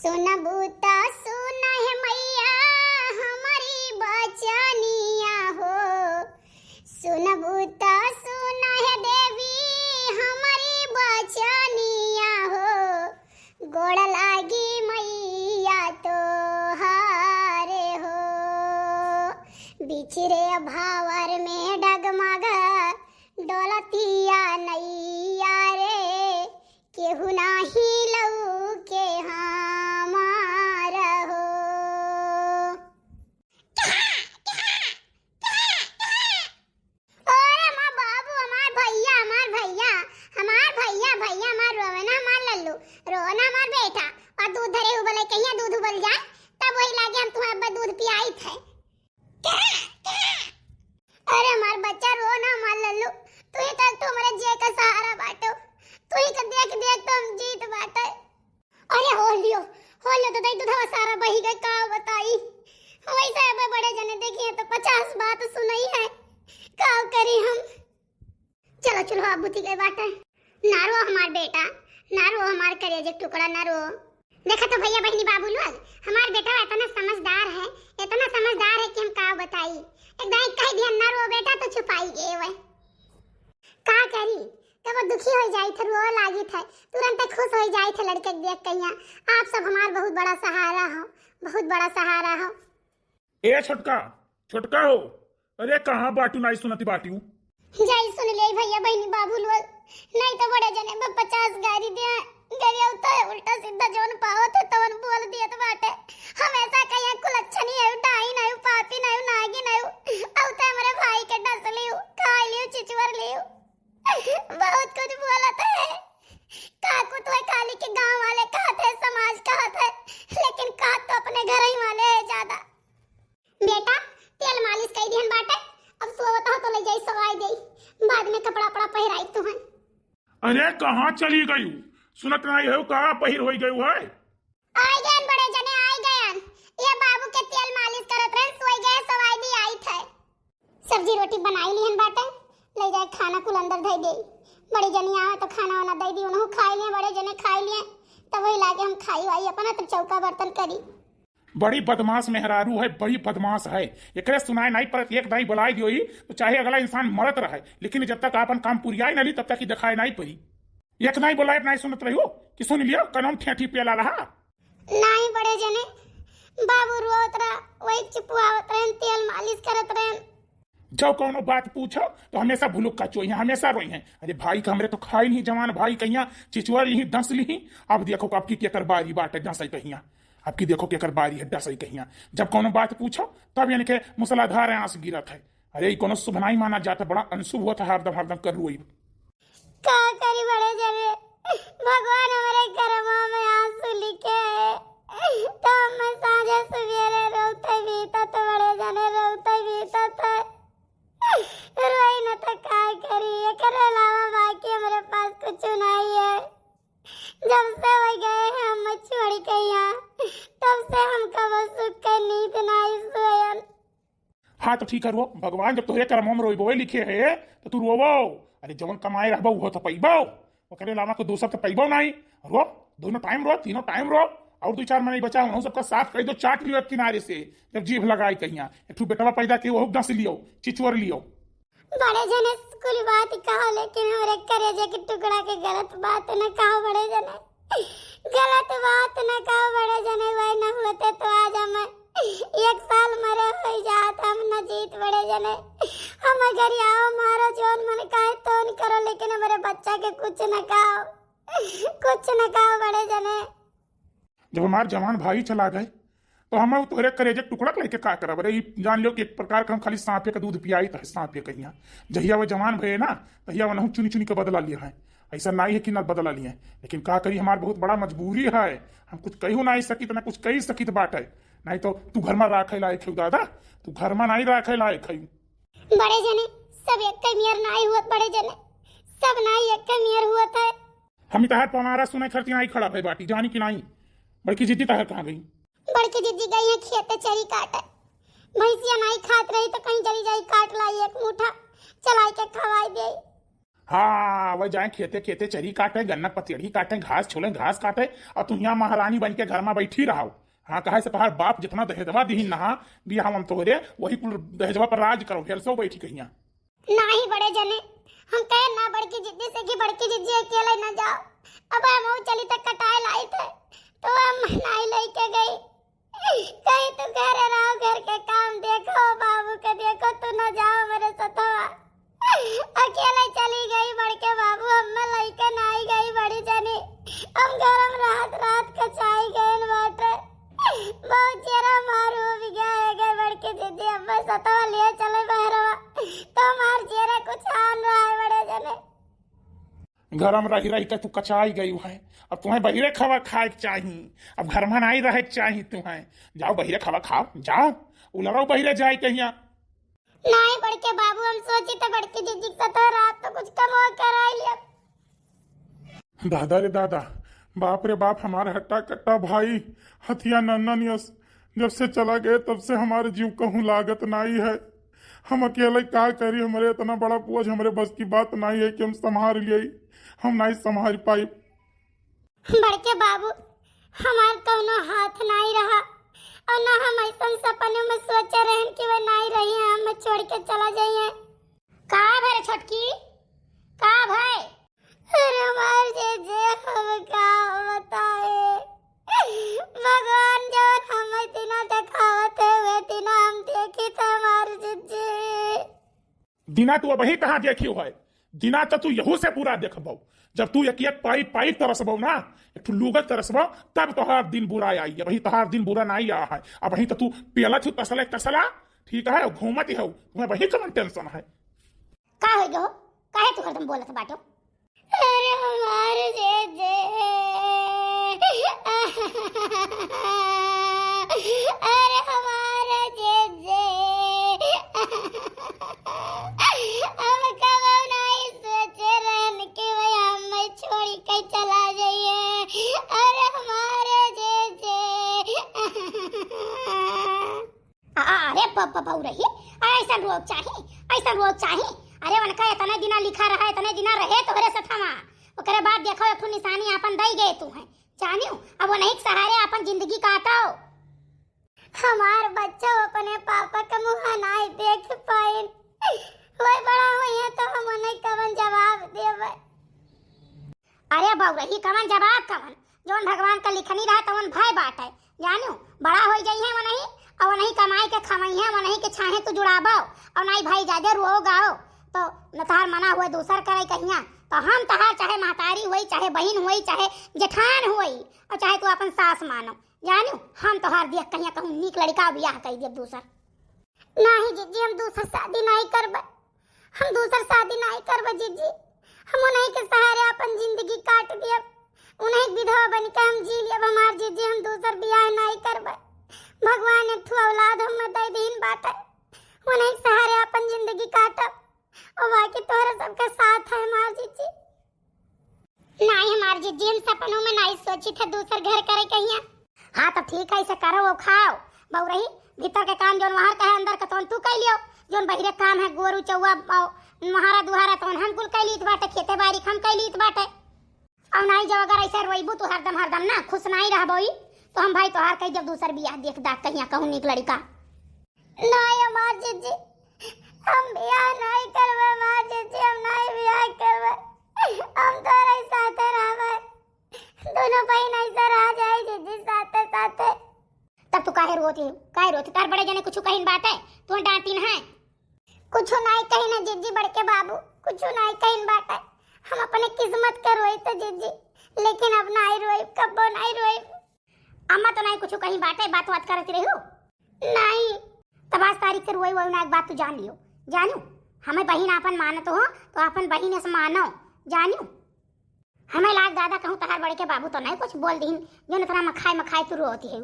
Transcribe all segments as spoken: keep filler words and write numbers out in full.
सुनबू त सुनहे मैया हमरी बचनिया हो, सुनबू त सुनहे देवी हमरी बचनिया हो, गोड़ लागी मैया तोहारे हो। बिछरे भावर में डगमग डोलतिया नैया रे, केहू नाही लौके हमार हो। अरे हमार बाबू, हमार भैया, हमार भैया, हमार भैया, भैया, हमार रोवना, हमार लल्लू, रोवना हमार बेटा, और दूध धरे उबले कहिया दूध उबल जाए, तब वही लागे हम तुम्हें अब्बा दूध पियाई थे। अरे हमार बच्चा रो ना, हमार लल्लू, तू ही तो, तू हमारे जिए का सहारा बाटो, तू ही का देख देख तो हम जीत बाटे। अरे हो लियो, हो लियो, तो दई दूधवा सारा बही गए, का बताई। वैसे अब बड़े जने देखिए तो पचास बात सुनाई है, का करी हम। चलो चलो, अब बुद्धि गए बाटे। ना रो हमार बेटा, ना रो हमार करेजे के टुकड़ा, ना रो। देखा तो भैया बहनी बाबू लोग, हमार बेटा इतना समझदार है, इतना समझदार है कि हम का बताई। एक दाई कह दिया ना रो बेटा तो चुपाई गए वह। का करी, कब दुखी हो जाई थे, रो लागी थे, तुरंत खुश हो जाई थे लड़के के देख कहिया। आप सब हमार बहुत बड़ा सहारा हो, बहुत बड़ा सहारा हो। ए छोटका, छोटका हो, अरे कहाँ बाटू, नाई सुनती बाटू? जाई सुन ले भैया बहनी बाबू लोग, नहीं तो बड़े जने बा पचास गारी दे, गरिया उतर उल्टा सीधा जौन पावत है तवन बोल दियत बाटे। हमेशा कहिया कुलच्छनी आयु, डाइन आयु, पापी नायु, नागिन आयु, औ ते हमरे भाई के डस लियु, खाई लियु, चिचवर लियु, बहुत कुछ बोलत है। काकू तो खाली के गांव वाले कहत है, समाज कहत है, लेकिन कहत तो अपने घर ही वाले है ज्यादा। बेटा, तेल मालिश कई दिहन बाटे, अब सोवत हो तो ले जाई सवाई देई, बाद में कपड़ा उपड़ा पहिराई तुहन। अरे कहाँ चली गयू? सुनत नाई हो का पहिर होई गयू है? आई गयन बड़े जने, आई गयन। ये बाबू के तेल मालिश करत रहन, सोई गए, सवाई दी आई थे। सब्जी रोटी बनाई लिहन बाटे, ले जाए खाना कुल अंदर धई देई। बड़े जनी आवे तो खाना वाना दे दी, उन्हों खाई लिए, बड़े जने खाई लिए, तब वही लागे हम खाई वाई अपना तब चौका बर्तन करी। बड़ी बदमाश मेहरारू है, बड़ी बदमाश है। एकरे सुनाए नाई परत, एक दाई बुलाई दियो ही, तो चाहे अगला इंसान मरत रहे, लेकिन जब तक आपन काम पुरियाए ना ली, तब तक ही दिखाए नाई परी। एक नाई बुलाए, नाई सुनत रही हो कि सुन लियो, कनम ठेठी पेला रहा। नाई बड़े जने, बाबू रोत रहा, वही चिपुआवत रहन, तेल मालिश करत रहन। जब कौनो बात पूछो, तो हमेशा भुलुक्का चोइहें, हमेशा रोइहें। अरे भाई का हमरे तो खाई नहीं जवान भाई कहिया, चिचुआ लिही, डस लिही। अब देखो, अब की केकर बारी बाटे डसई कहिया, अब की देखो केकर बारी है डसई कहिया। जब कौनो बात पूछो, तब इनके मूसलाधार आंस गिरत है। अरे, ई कौनो शुभ नाई माना जाता, बड़ा अनशुभ होत है, हरदम, हरदम कर रोई। का करी बड़े जने, भगवान हमरे करमवा में आंसू लिखे है, तो हम साँझे सुबेरे रोते बीतत बड़े जने, रोते बीतत है। रोई न तो का करी, एकरे अलावा बाकी हमरे पास कुछ नहीं है। जब से हो गए हैं हम छोड़ के यहाँ, तब से हमका वो सुख के नींद नहीं सोयन। हाँ तो ठीक है, रो भगवान, जब तोहरे करमवा में रोइबो लिखे है तो तू रोवो। अरे जवन कमाए रहबो वो तो पइबो, ओकरे अलावा को दूसर तो पइबो नहीं। रो, दोनों टाइम रो, तीनों टाइम रो। और दो चार मनई बचा, उन्हों सबका साफ कर दो, चाट लियो एक किनारे से, जब जीभ लगाई कहिया। एक ठो बेटवा पैदा के वहू डस लियो, चिचवर लियो। बड़े जने कुल बात कहो, लेकिन हमरे करेजे के टुकड़ा के गलत बात न कहो बड़े जने, गलत बात न कहो बड़े जने। वही न होते तो आज हम एक साल मरे हो जात, हम न जीत बड़े जने। हम गरियाओ मारो, जौन मन कहे तौन करो, लेकिन हमरे बच्चा के कुछ न कहो, कुछ न कहो बड़े जने। जब हमार जवान भाई चला गए, तो हम तोहरे करेजे के टुकड़ा के लेके का करब? अरे, ई जान लियो कि एक प्रकार का हम खाली सांपे का दूध पियाई तो है, सांपे कहिया। जहिया वो जवान भये ना, तहिया वो नहु चुनी चुनी के बदला लिए हैं। ऐसा नहीं है कि ना बदला लिए हैं, लेकिन का करी, हमार बहुत बड़ा मजबूरी है, हम कुछ कही नहीं सकित, ना कुछ कही सकित बाटे। नहीं तो तू घर में राखे लायक है दादा, तू घर में नहीं राखे लायक है। बड़े जने, सब एक मियर नाई हुअत बड़े जने, सब नाई एक मियर हुअत है। हम तहार पमारा सुने खरती नाई खड़ा भई बाटी, जानी कि नाई? बड़की जिद्दी तहार कहाँ गई? बड़की जिद्दी गई है खेत चरी काटे, भैंसिया नाई खात रही तो कहीं चली जाई काट लाई एक मुठा, चलाई के खवाई दे। हाँ, वह जाए खेते खेते चरी काटे, गन्ना पतेड़ी काटे, घास छोले, घास काटे, और तू यहाँ महारानी बन के घर में बैठी रहो। हाँ, कहे से तोहार बाप जितना दहेजवा दिहिन ना, दिया हम तोहरे, वही कुल दहेजवा पर राज करो, हेलसो बैठी कहिया। नाही बड़े जने, हम कहे ना बड़की जिज्जी से कि बड़की जिज्जी अकेले ना जाओ। अब हम चली तक कटाए लाई थे, तो हम नाही लेके गई। कहीं तू घरे रहो, घर के काम देखो, बाबू के देखो, तू ना जाओ मेरे सथवा। अकेले चली गई बड़के बाबू, हमें लइके नाही गई बड़ी जनी। हम घर में रात रात कचाई गए बाटे। बहुत चेहरा मारू हो गया है गए बड़के दीदी, हमें सथवा लिए चले बहरवा। तो हमार चेहरा कुछ आन रहा है बड़े जने। घर में रही रही के तू कचाई गई है। अब तुम्हें बहिरे खवा खाए के चाही, अब घर में नाही रहे के चाही तुम्हें। जाओ बहिरे खवा खाओ, जाओ। उलरो बहिरे जाए कहिया। नाही बड़के बाबू, हम सोची तो बड़की जिज्जी के साथ रात तो कुछ कम हो कर आई लिया। दादा रे दादा, बाप रे बाप, हमार हट्टा कट्टा भाई हथिया नन्ना नियस जब से चला गए तब से हमारे जीव कहूँ लागत नाही है। हम अकेले का करी, हमरे इतना बड़ा बोझ हमरे बस की बात नाही है कि हम संभाल लिए, हम नाही संभाल पाई। बड़के बाबू, हमार कौनो हाथ नाही रहा और ना हम ऐसन सपने में सोचे रहन कि वे नाही रही हैं, हमें छोड़ के चला जाइए। का भय रे छोटकी, का भय? अरे हमार जे जे हम का बताए, भगवान जौन हमें दिना देखावत है वे दिना हम देखी थे हमार जिज्जी। दिना तू अबही कहाँ देखियो है? दिना तो तू यहू से बुरा देखबो। जब तू एक एक पाई पाई तरसबो ना, एक ठो लुगत तरसबो, तब तोहार दिन बुरा आई। अबही तोहार दिन बुरा नाही आ है। अबही तो तू पियलत हो तसले तसला, ठीक है, घूमत हो, तुम्हें वही कमन टेंशन है। का हो गयो? काहे तू हरदम बोलत बाटो? अरे हमार जे जे, अरे हमार जे जे, हम कबो नाही सोचे रहन कि वह हमें छोड़ के चला जाइए। अरे हमार जे जे। आ, आ, अरे ब-, ब-, बउरही, अरे ऐसन रोक चाही, ऐसन रोक चाही। अरे उनका इतने दिना लिखा रहा, इतने दिना रहे तोहरे सथवा, ओकरे बाद देखो एक ठो निशानी आपन दई गए तू है, जानियो, अब उन्हीं के सहारे आपन जिंदगी काटो। हमार बच्चा अपने पापा के मुँह नाही देख पाइन, वही बड़ा हुई है तो हम उन्हें कवन जवाब देवे? अरे बउरही, कवन जवाब कवन? जौन भगवान का लिखनी रहा तवन भय बाटे। जानू, बड़ा होई जइहे वनही, और वनही कमाई के खवइहे, वनही के छाहे तू जुड़ाबो, और नाही भाई जादे रुओ गाओ, तो न तहार मना हुए दूसर करे कहिया, तो हम तहार चाहे महतारी होई, चाहे बहिन होई, चाहे जेठान होई, और चाहे तू अपन सास मानो। जानू, हम तोहार देख कहिया कहूँ नीक लड़का बियाह कई देब दूसर। नाही जिज्जी, हम दूसर शादी नाही करबे, हम दूसर शादी नाही करबे जिज्जी। हम उन्हीं के सहारे अपन जिंदगी काट दियब, उन्हीं के विधवा बन के हम जी लियब। हमार जिज्जी, हम दूसर बियाह नाही करबे। भगवान एक ठो औलाद हमें दे दीन बाटे, उन्हीं के सहारे अपन जिंदगी काटब। और बाकी तोहरा सबके साथ है हमार जिज्जी। नाही हमार जिज्जी, हम सपनों में नाही सोची था दूसर घर करे कहिया। हाँ तो ठीक है, ऐसे करो, वो खाओ। बउरही, भीतर के काम जौन वहार का है, अंदर के तौन तू कह लियो। जौन बहिरे काम है, गोरू चौआ, औ, महारा दुहारा तौन हम कुल कह लीत बाटे, खेते बारी हम कह लीत बाटे। और नाही जो अगर ऐसे रोइबू तू हरदम हरदम ना, खुश नाही रहबोई, तो हम भाई तोहार कह देब दूसर बियाह देख दाख कहिया कहूँ नीक लड़का। नाही हमार जिज्जी, हम बियाह नाही करबे हमार जिज्जी, हम नाही बियाह करबे, हम तोरे साथे रहबे, दोनों बहिन ऐसे रह जाए जिज्जी साथे साथे। तब तू काहे रोती हो? काहे रोती? तार बड़े जने कुछ कहिन बाटे, तू डांटिन है? कुछ नाही कहिन जिज्जी बड़के बाबू, कुछ नाही कहिन बाटे। हम अपने किस्मत के रोई तो जिज्जी, लेकिन अब नाही रोई, कब्बो नाही रोई। अम्मा तो नाही कुछ कहीं बाटे, बात बात करत रही हो? नाही। तब आज तारीख से रोई वोई ना, एक बात तू जान लियो, जानू, हमें बहिन आपन मानत हो तो आपन बहिन ऐसे मानो, जानू। हमें लाग दादा कहूँ तहार बड़े के बाबू तो नाही कुछ बोल दीन, जो इतना मखाए मखाए तू रोती है।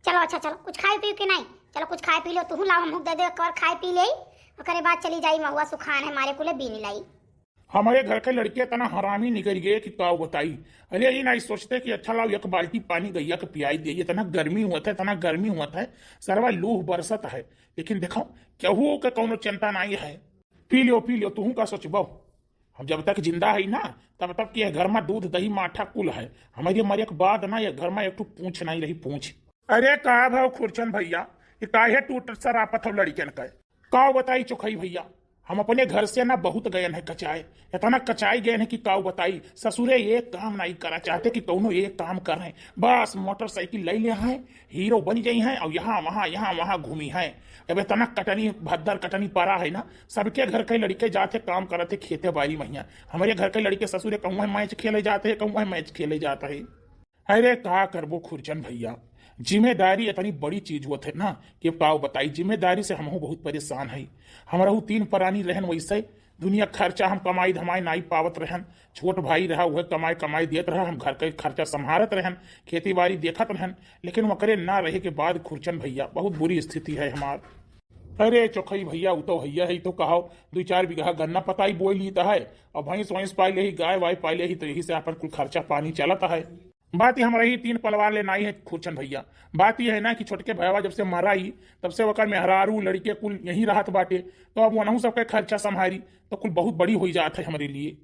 चलो अच्छा, चलो कुछ खाए पी के नाही, चलो कुछ खाए पी लो, तू लाओ, हम दे दे एक बार खाए पी ले, ओकरे बाद चली जाई महुआ सुखान है हमारे कुले बीन लाई। हमारे घर के लड़के इतना हरामी निकल गए कि का बताई। अरे ये नाही सोचते कि अच्छा लाओ एक बाल्टी पानी गैया के पियाई दे, इतना गर्मी हुआ था, इतना गर्मी हुआ था, सरवा लूह बरसत है, लेकिन देखो केहू के कौनो चिंता नाही है। पी लियो, पी लियो, तुहू का सोचबो। हम जब तक जिंदा है ना, तब तक ये घर में दूध, दही, माठा कुल है। हमारे मरे के बाद ना ये घर में एक ठो पूछ नहीं रही, पूछ। अरे का भाव खुरचन भैया, ये काहे टूटत सरापत हो लड़िकन का? का बताई चोखई भैया, हम अपने घर से ना बहुत गयन है कचाए, इतना कचाई गयन है कि का बताई। ससुरे एक काम नहीं करा चाहते कि कौनो एक काम करें, बस मोटरसाइकिल ले ले हैं, हीरो बन गई हैं और यहाँ वहाँ, यहाँ वहाँ घूमी हैं। अब इतना कटनी, भद्दर कटनी पड़ा है ना, सबके घर के लड़िके जाते काम करते खेते बारी महिया, हमारे घर के लड़िके ससुरे कहूँ है मैच खेले जाते हैं, कहूँ है मैच खेले जाता है। अरे का करबो खुरचन भैया, जिम्मेदारी इतनी बड़ी चीज होत है ना कि अब का बताई, जिम्मेदारी से हमहू बहुत परेशान है। हमरहू तीन परानी रहन, वैसे दुनिया खर्चा हम कमाई धमाई नाई पावत रहन। छोट भाई रहा, वह कमाई कमाई देत रहा, हम घर के खर्चा संभारत रहन, खेती बाड़ी देखत रहन। लेकिन वकरे ना रहे के बाद खुरचन भैया, बहुत बुरी स्थिति है हमार। अरे चोखई भैया, उ तो भैया है, तो कहो, दो चार बीघा गन्ना पताई बोई लीत है, और भैंस वैंस पाई ले ही, गाय वाय पाई ले ही, तो यही से अपन कुल खर्चा पानी चलत है। बात ये हमरा ही तीन पलवार ले नाई है खुरचन भैया। बात ये है ना कि छोटके भैया जब से मरा ही, तब से ओकर मेहरारू, लड़िके कुल यहीं रहत बाटे, तो अब वनहू सबके खर्चा संभारी, तो कुल बहुत बड़ी होई जात है हमरे लिए।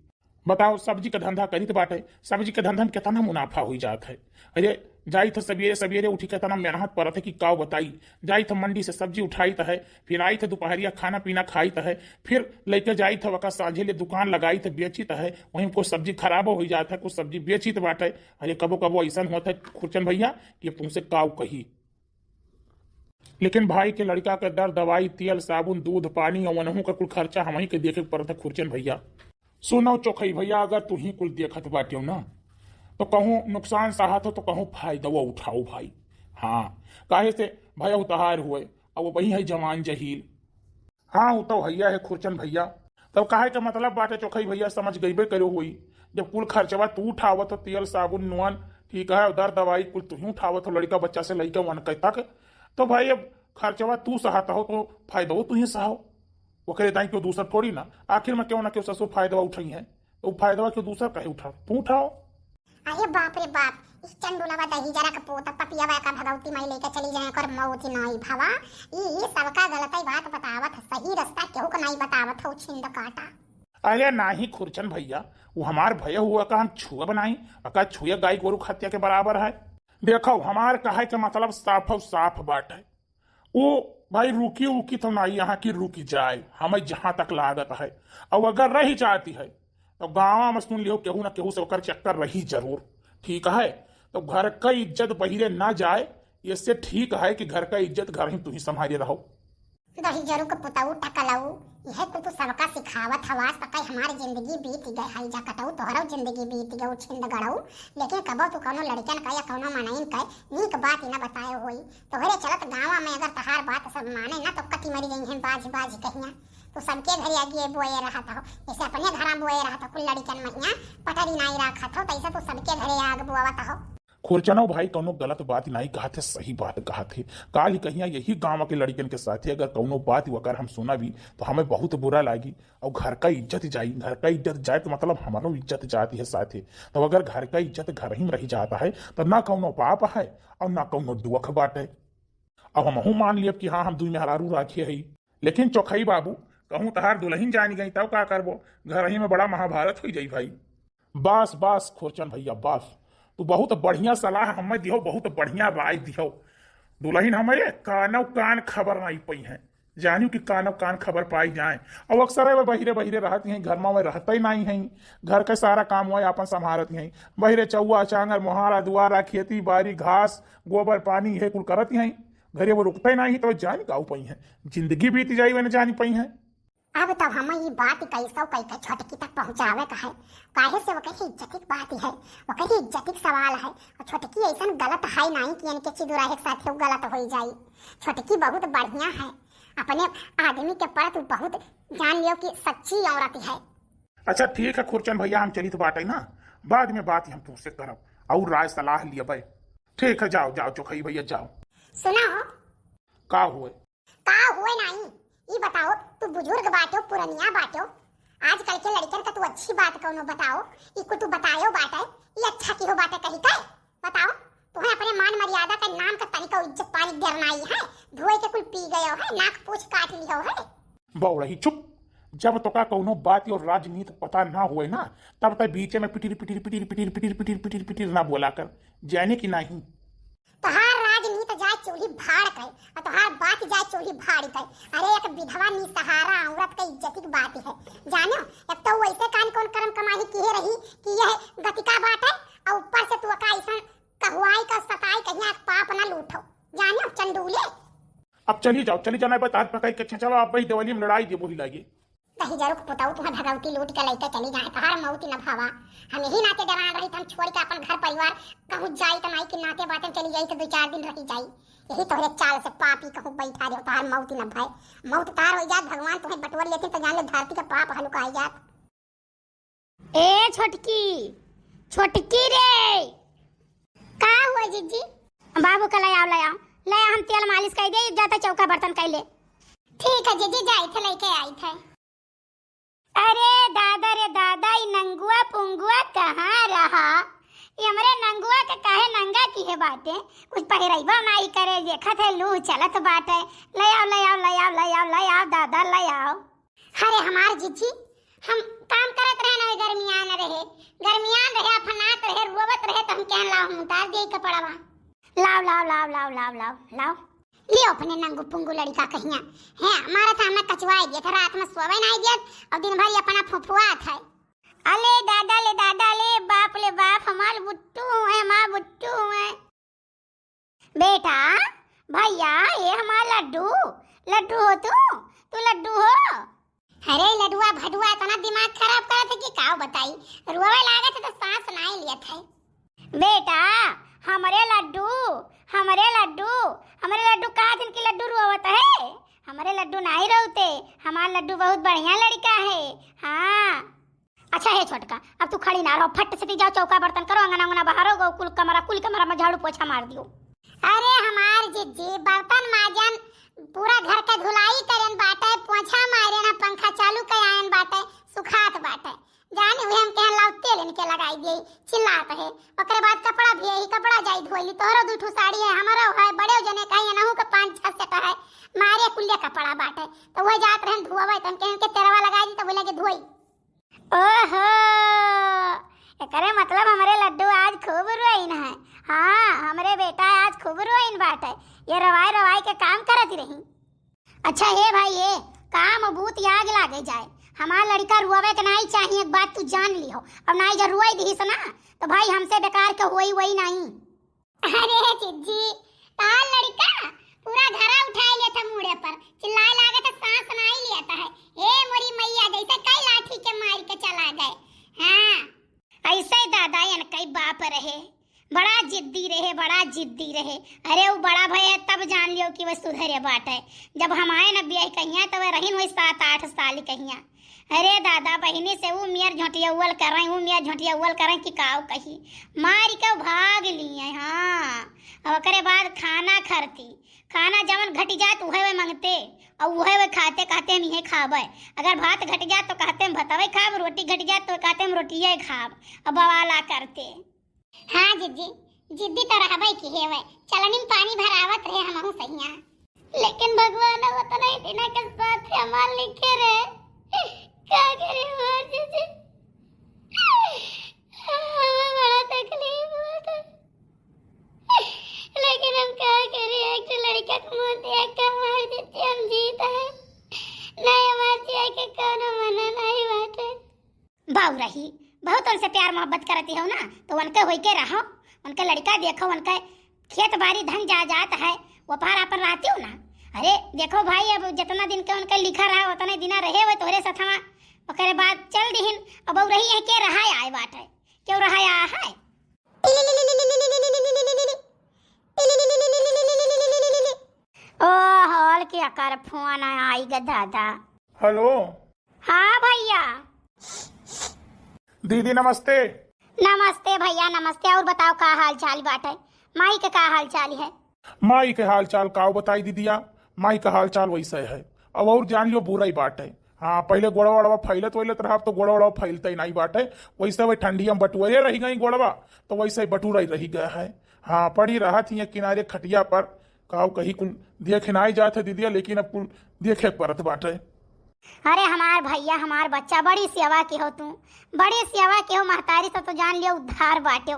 बताओ, सब्जी का धंधा करीत बाटे, सब्जी के धंधा में कितना मुनाफा होई जात है। अरे, जाइत है सवेरे सवेरे उठी, कितना मेहनत परत है कि का बताई। जाइत है मंडी से सब्जी उठाइत है, फिर आइत है दोपहरिया खाना पीना खाइत है, फिर लेके जाइत है वका साँझे ले दुकान लगाइत है, बेचित है, वहीं कुछ सब्जी खराबो होई जात है, कुछ सब्जी बेचित बाटे। अरे कबो कबो ऐसन होत है खुरचन भैया कि अब तुमसे काउ कही। लेकिन भाई के लड़िका के दर दवाई, तेल, साबुन, दूध, पानी और वनहू का कुल खर्चा हमही के देखे के पड़त है खुरचन भैया। सुनो चोखई भैया, अगर तू ही कुल देखत बाटियो ना, तो कहूँ नुकसान सहत हो तो कहूँ फायदवा उठाओ भाई। हाँ, काहे से भैया उतहार हुए, अब वही है जवान जहील। हाँ, उ तो भैया है खुरचन भैया। तब काहे के मतलब बाटे चोखई भैया, समझ गईबे करो होई। जब कुल खर्चवा तू उठावत हो, तेल, साबुन, नून, ठीक है, दर दवाई कुल तू ही उठावत हो, लड़िका बच्चा से लइके वन के तक, तो भाई अब खर्चवा तू सहत हो तो फायदो तू ही सहो। ओकरे दाई क्यों दूसर थोड़ी ना, आखिर में क्यों ना क्यों ससुर फायदवा उठाई है, तो फायदवा क्यों दूसर कहे उठा, तू उठाओ। अरे बाप रे बाप, ई चंडुलवा दही जरा के पोत पपियवा का भगवती माई लेके चली जाए, ओकर मौत ही नाई भवा। ई, ई सबका गलतई बात बतावत ह, सही रास्ता केहू के नाई बतावत हो, छिंद काटा। अरे नाही खुरचन भैया, वो हमार भय हुआ का हम छुए बनाई, अका छुए गाय गोरू खत्या के बराबर है। देखो, हमार कहे के मतलब साफ और साफ बात है। ओ भाई, रुकी उकी तो नाई यहाँ की रुकी जाए, हमें जहाँ तक लागत है। और अगर रही जाती है, तो गाँव में सुन लियो, केहू ना केहू से ओकर चक्कर रही जरूर, ठीक है? तो घर का इज्जत बहिरे ना जाए, इससे ठीक है कि घर का इज्जत घर ही तू ही संभाले रहो। दही जरू के पुतऊ टकलऊ, यह कुल तू सबका सिखावत हवास, त कई हमार जिंदगी बीत गए, हई जा कटऊ, तोहरऊ जिंदगी बीत गए, छिंद गड़ऊ। लेकिन कबो तू कौनो लड़कन का या कौनो मनइन का नीक बात ही ना बताए होई। तोहरे चलत गाँव में अगर तहार बात सब माने ना, तो कटी मरी गई हैं बाज बाज कहिया। तू सबके घरे आगे बोए रहत हो, जैसे अपने घरा बोए रहत हो, कुल लड़िकन महिया पटरी नाई राखत हो, तैसे तू सबके घरे आग बोआवत हो। खुरचनो भाई कौनो गलत बात नाई कहत है, सही बात कहत है। काल ही कहिया यही गाँव के लड़िकन के साथे अगर कौनो बात अगर हम सुना भी, तो हमें बहुत बुरा लागी। और घर का इज्जत जाई, घर का इज्जत जाए तो मतलब हमारो इज्जत जाती है साथे। तो अगर घर का इज्जत घर ही में रह जाता है, तो ना कौनो पाप है और ना कौनो दुख बाटे। अब हमहू मान लियब कि हाँ, हम दुई मेहरारू राखे हई। लेकिन चोखई बाबू, कहूँ तहार दुलहिन जानी गई, तब का करबो? घर ही में बड़ा महाभारत होई जाई भाई। बस, बस, खुरचन भैया, बस। तू बहुत बढ़िया सलाह हमें दिहो, बहुत बढ़िया राय दिहो। दुलहिन हमारे कानो कान खबर नाई पई हैं, जानियो कि कानो कान खबर पाई जाए। और अक्सर है वो बहिरे बहिरे रहती हैं, घर में वो रहते ही नाई हैं, घर का सारा काम वो आपन संभारती हैं। बहिरे चौआ, चांगर, मोहारा, दुआरा, खेती बाड़ी, घास, गोबर, पानी, ये कुल करती हैं। घरे वो रुकते नाई, तो जान का उपाय है, जिंदगी बीत जाई, वे न जान पाई है। अब तब हम ई बात कैसो कई के छोटकी तक पहुँचावे का है, काहे से ओकरी इज्जत की बात है, ओकरी इज्जत की सवाल है। और छोटकी ऐसन गलत है नाई कि इनके चिदुराहे के साथ वो गलत होई जाई। छोटकी बहुत बढ़िया है, अपने आदमी के परत बहुत जान लियो कि सच्ची औरत है। अच्छा ठीक है खुरचन भैया, हम चलित बाटे ना, बाद में बात हम तुमसे करब और राय सलाह लियबे। ठीक है, जाओ, जाओ चोखई भैया, जाओ। सुना हो, का हुए? का हुए नाई? ई बताओ, तू बुजुर्ग बाटो, पुरनिया बाटो, आजकल के लड़कन का तू अच्छी बात कौनो बताओ, ई कुल तू बतायो बाटे, ई अच्छा किहो बाटे कही के? बताओ, तुहे अपने मान मर्यादा का नाम का तनिको इज्जत पानी देर नाई है, धोए के कुल पी गयो है, नाक पूछ काट लियो है। बौड़ही चुप, जब तोका कौनो बात और राजनीति पता ना होए ना, तब तक बीचे में पिटिर पिटिर पिटिर पिटिर पिटिर पिटिर पिटिर पिटिर ना बोला कर, जाने कि नहीं? तोहार राजनीति जाए चूल्ही भाड़ के, और तोहार बात जाए चूल्ही भाड़ के। अरे, एक विधवा निसहारा औरत के इज्जत की बात है, जानो? एक तो वैसे कान कौन कर्म कमाही किहे रही कि यह गतिका बाटे, और ऊपर से तू का ऐसा कहुआई का सताई कहिया पाप ना लूटो, जानो चंडूले। अब चली जाओ, चली जाना, बता पकाई के चलो, अब वही देवली में लड़ाई देबो ही लागे। दहिजरू के पुतऊ तुम्हें भगवती लूट के लइके चली जाए, तोहार मौत न भावा। हम यही नाते डरान रही, हम छोड़ के अपन घर परिवार कहूँ जाई त माई के नाते बातें चली जाई तो दो चार दिन रही जाई। यही तोहरे चाल से पापी कहूँ बैठा रहो, तोहार मौत न भय। मौत तार हो जात, भगवान तुम्हें बटोर लेते तो जान ले धरती का पाप हल्का हो जात। ए छोटकी, छोटकी रे। का हुआ जीजी? बाबू का ले आओ, ले आओ, ले आओ, हम तेल मालिश कर दे, जाता चौका बर्तन कर ले। ठीक है जीजी, जाई थे लेके आई थे। अरे दादा रे दादा, ई नंगुआ पुंगुआ कहाँ रहा? ई हमरे नंगुआ के काहे नंगा किहे बाटे? कुछ पहिरैबो नाई करे, देखत है लू चलत बाटे। ले आओ, ले आओ, ले आओ, ले आओ, ले आओ दादा, ले आओ। अरे हमार जीजी, हम काम करत रहे ना, गर्मियान रहे, गर्मियान रहे, अफनात रहे, रोवत रहे, तो हम कहन लाओ, हम उतार दिए कपड़वा। लाओ, लाओ, लाओ, लाओ, लाओ, लाओ, लाओ। लियो अपने नंगू पुंगू लड़िका कहिया। हैं, हमारा था हमें कचवाई दिया था, रात में सोवे नहीं दिया, और दिन भर ये अपना फुफुआ था। अले दादा ले दादा ले, बाप ले बाप, हमार बुट्टू है, हमार बुट्टू है। बेटा, भैया, ये हमार लड्डू, लड्डू हो तू, तू लड्डू हो। अरे लडुआ भडुआ, इतना दिमाग खराब करत है कि काव बताई, रोवे लागत है तो सांस नाई लियत है। बेटा, हमरे लड्डू, हमरे लड्डू, हमरे लड्डू का दिन की लड्डू रोवत है? हमरे लड्डू नाई रोवते, हमार लड्डू बहुत बढ़िया लड़का है। हाँ। अच्छा हे छोटका, अब तू खड़ी ना रहो, फट से जाओ, चौका बर्तन करो, अंगना अंगना बहारो, गो कुल कमरा, कुल कमरा में झाड़ू पोछा मार दियो। अरे हमार जिज्जी, बर्तन माजन, पूरा घर के धुलाई करेन बाटे, पोछा मारेन, पंखा चालू कयायन बाटे, सुखात बाटे। जानी हुए हम कहन लाओ तेल इनके लगाई दिए, चिल्लात है। ओकरे बाद कपड़ा भी यही कपड़ा जाई धोई ली, तोहरो दू ठो साड़ी है, हमारो है, बड़े जने का ये नहू के पाँच छह सेट है, मारे कुल्ले कपड़ा बाटे। तो वह जात रहन धोवे, तो हम कहन के तेलवा लगाई दी, तो बोले के धोई। ओहो, एकरे मतलब हमरे लड्डू आज खूब रोइन है। हाँ, हमरे बेटा आज खूब रोइन बाटे। ये रवाई रवाई के काम करत रही। अच्छा हे भाई, ये काम बूत आग लागे जाए। हमार लड़का रुआवे के नाई चाहिए, एक बात तू जान लिहो। अब नाई जब रुआई दिहिस ना, तो भाई हमसे बेकार के होई वही नाई। अरे जिज्जी, तार लड़का पूरा घरा उठाए लेत है मूड़े पर, चिल्लाए लागे तो सांस नाई लेत है। ए मोरी मैया, जैसे कई लाठी के मार के चला गए। हाँ। ऐसे ही दादा इनकई बाप रहे, बड़ा जिद्दी रहे, बड़ा जिद्दी रहे। अरे वो बड़ा भय है तब जान लियो कि वह सुधरे बाटे। जब हम आए न बियाह कहिया तो वह रहीन वही सात आठ साल कहिया। अरे दादा, बहिनी से ऊ मियर झोंटियौल करें, ऊ मियर झोंटियौल करें कि काव कही, मार के भाग लिए। हाँ, अब ओकरे बाद खाना खरती, खाना जवन घटि जात उहे वे मंगते, और उहे वे खाते, कहते हम इहे खाबे। अगर भात घटि जात तो कहते हम भतवे खाब, रोटी घटि जात तो कहते हम रोटिये खाब, अब बवाला करते। हाँ जिज्जी, जिद्दी तो रहबे की हेवे, चलनी में पानी भरावत रहे हमहू सहिया। लेकिन भगवान अब उतना ही दिना के साथ हमार लिखे रहे। का करे हमार जिज्जी, हमें बड़ा तकलीफ होता, लेकिन हम का करे, एक ठो लड़का के मुंह देख के हमार जिज्जी हम जीत है, नहीं हमार जिया के कोनो मना नहीं बाटे। बाऊ रही, बहुत उनसे प्यार मोहब्बत करती हो ना, तो उनके होई के रहो, उनके लड़का देखो, उनके खेत बाड़ी धन जायदाद है, वो पार आपन रहती हो ना। अरे देखो भाई, अब जितना दिन के उनके लिखा रहा, उतने दिना रहे हुए तोहरे सथवा, ओकरे बाद चल दिहिन। अब बाऊ रही है के रहा आए बाटे, क्यों रहा आया है? ओ हॉल के अकर फोन आई ग दादा। हेलो। हाँ भैया। दीदी नमस्ते। नमस्ते भैया, नमस्ते। और बताओ का हाल चाल बाटे? माई के का हाल चाल है? माई के हाल चाल का बताई दीदिया, माई का हाल चाल वैसे है। अब और जान लियो बुरा ही बाटे। हाँ, पहले गोड़वा वड़वा फैलत वैलत रहा, अब तो गोड़वा वड़वा फैलते ही नहीं बाटे। वैसे वही ठंडिया में बटुअरे रह गई गोड़वा, तो वैसे ही बटुरा ही रह गया है। हाँ, पड़ी रहत ही किनारे खटिया पर, काव कही कुल देखे नाई जात है दीदिया, लेकिन अब कुल देखे के परत बाटे। अरे हमार भइया, हमार बच्चा, बड़ी सेवा किहो तू, बड़ी सेवा किहो। महतारी से तो जान लियो उद्धार बाट्यो।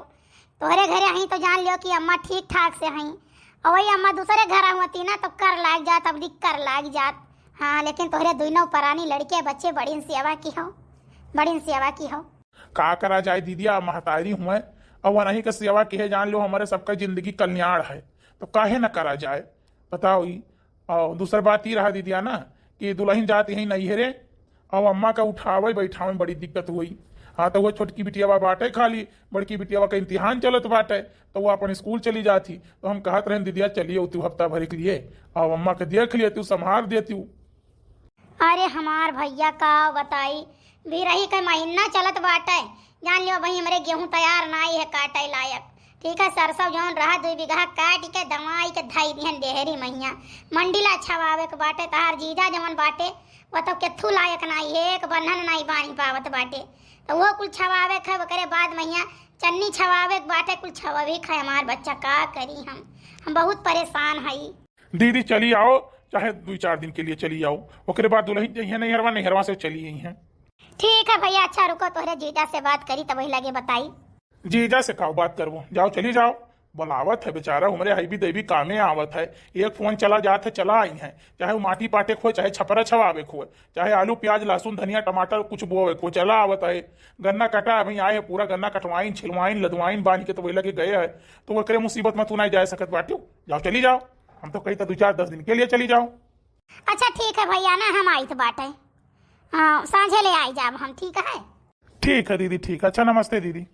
तोहरे घरे हई तो जान लियो कि अम्मा ठीक ठाक से हई। और वही अम्मा दूसरे घर होती ना तो कर लाग जात, अब कर लाग जात। हाँ, लेकिन तोहरे दुइनों परानी लड़के बच्चे बड़ी सेवा किहो, बड़ी सेवा किहो। का करा जाए दीदिया, महतारी हुए, और वनही के सेवा किहे जान लो, हमरे सबका जिंदगी कल्याण है, तो काहे न करा जाए, बताओ ई। और दूसर बात ई रहा दीदिया ना, कि दुलहिन जात यही नैहरे, और अम्मा का उठावे बैठावे में बड़ी दिक्कत हुई। हाँ, तो वो छोटकी बिटियावा बाटे खाली, बड़की बिटियावा का इम्तिहान चलत बाटे, तो वो अपन स्कूल चली जात ही। तो हम कहत रहन, दीदिया चलियो तू हफ्ता भर के लिए, और अम्मा के देख लियो तू, संभाल दे तू। अरे हमार भइया का बताई, बिरही के महीना चलत बाटे, जान लियो भाई हमरे गेहूं तैयार नाई है काटे लायक। ठीक है, सरसों जौन रहा दुई बीघा काट के दवाई के धई दिहन डेहरी महिया। मंडी ला छवावे के बाटे, तहार जीजा जवन बाटे वो तो केथू लायक नाई है, एक बन्हन नाई बांध पावत बाटे। तो वो कुल छवावे के है, ओकरे बाद महिया चन्नी छवावे के बाटे, कुल छवावे के है। हमार बच्चा का करी हम, हम बहुत परेशान हई। दीदी चली आओ, चाहे दुई चार दिन के लिए चली आओ, ओकरे बाद दुलहिन जइहे नैहरवा, नैहरवा से चली अइहे। ठीक है भइया, अच्छा रुको, तोहरे जीजा से बात करी तब वही लगे बताई। जीजा से का बात करबो, जाओ चली जाओ। बुलावत है बेचारा, हमरे हईबी देवी कामे आवत है, एक फोन चला जात है, चला आई है, चाहे वो माटी पाटे खोए, चाहे छपरा छवावे खोए, चाहे आलू प्याज लहसुन धनिया टमाटर कुछ बोवे खोए, चला आवत है। गन्ना कटा अभी आए है, पूरा गन्ना कटवाइन छिलवाइन लदवाइन बांध के तो वही लगे गए है, तो ओकरे मुसीबत में तू नहीं जा सकत बाटियो। जाओ चली जाओ, हम तो कही था दो चार दस दिन के लिए चली जाओ। अच्छा ठीक है भइया ना, हम आइत बाटे, हाँ, सांझे ले आई जाब हम, ठीक है? ठीक है दीदी, ठीक है। अच्छा नमस्ते दीदी।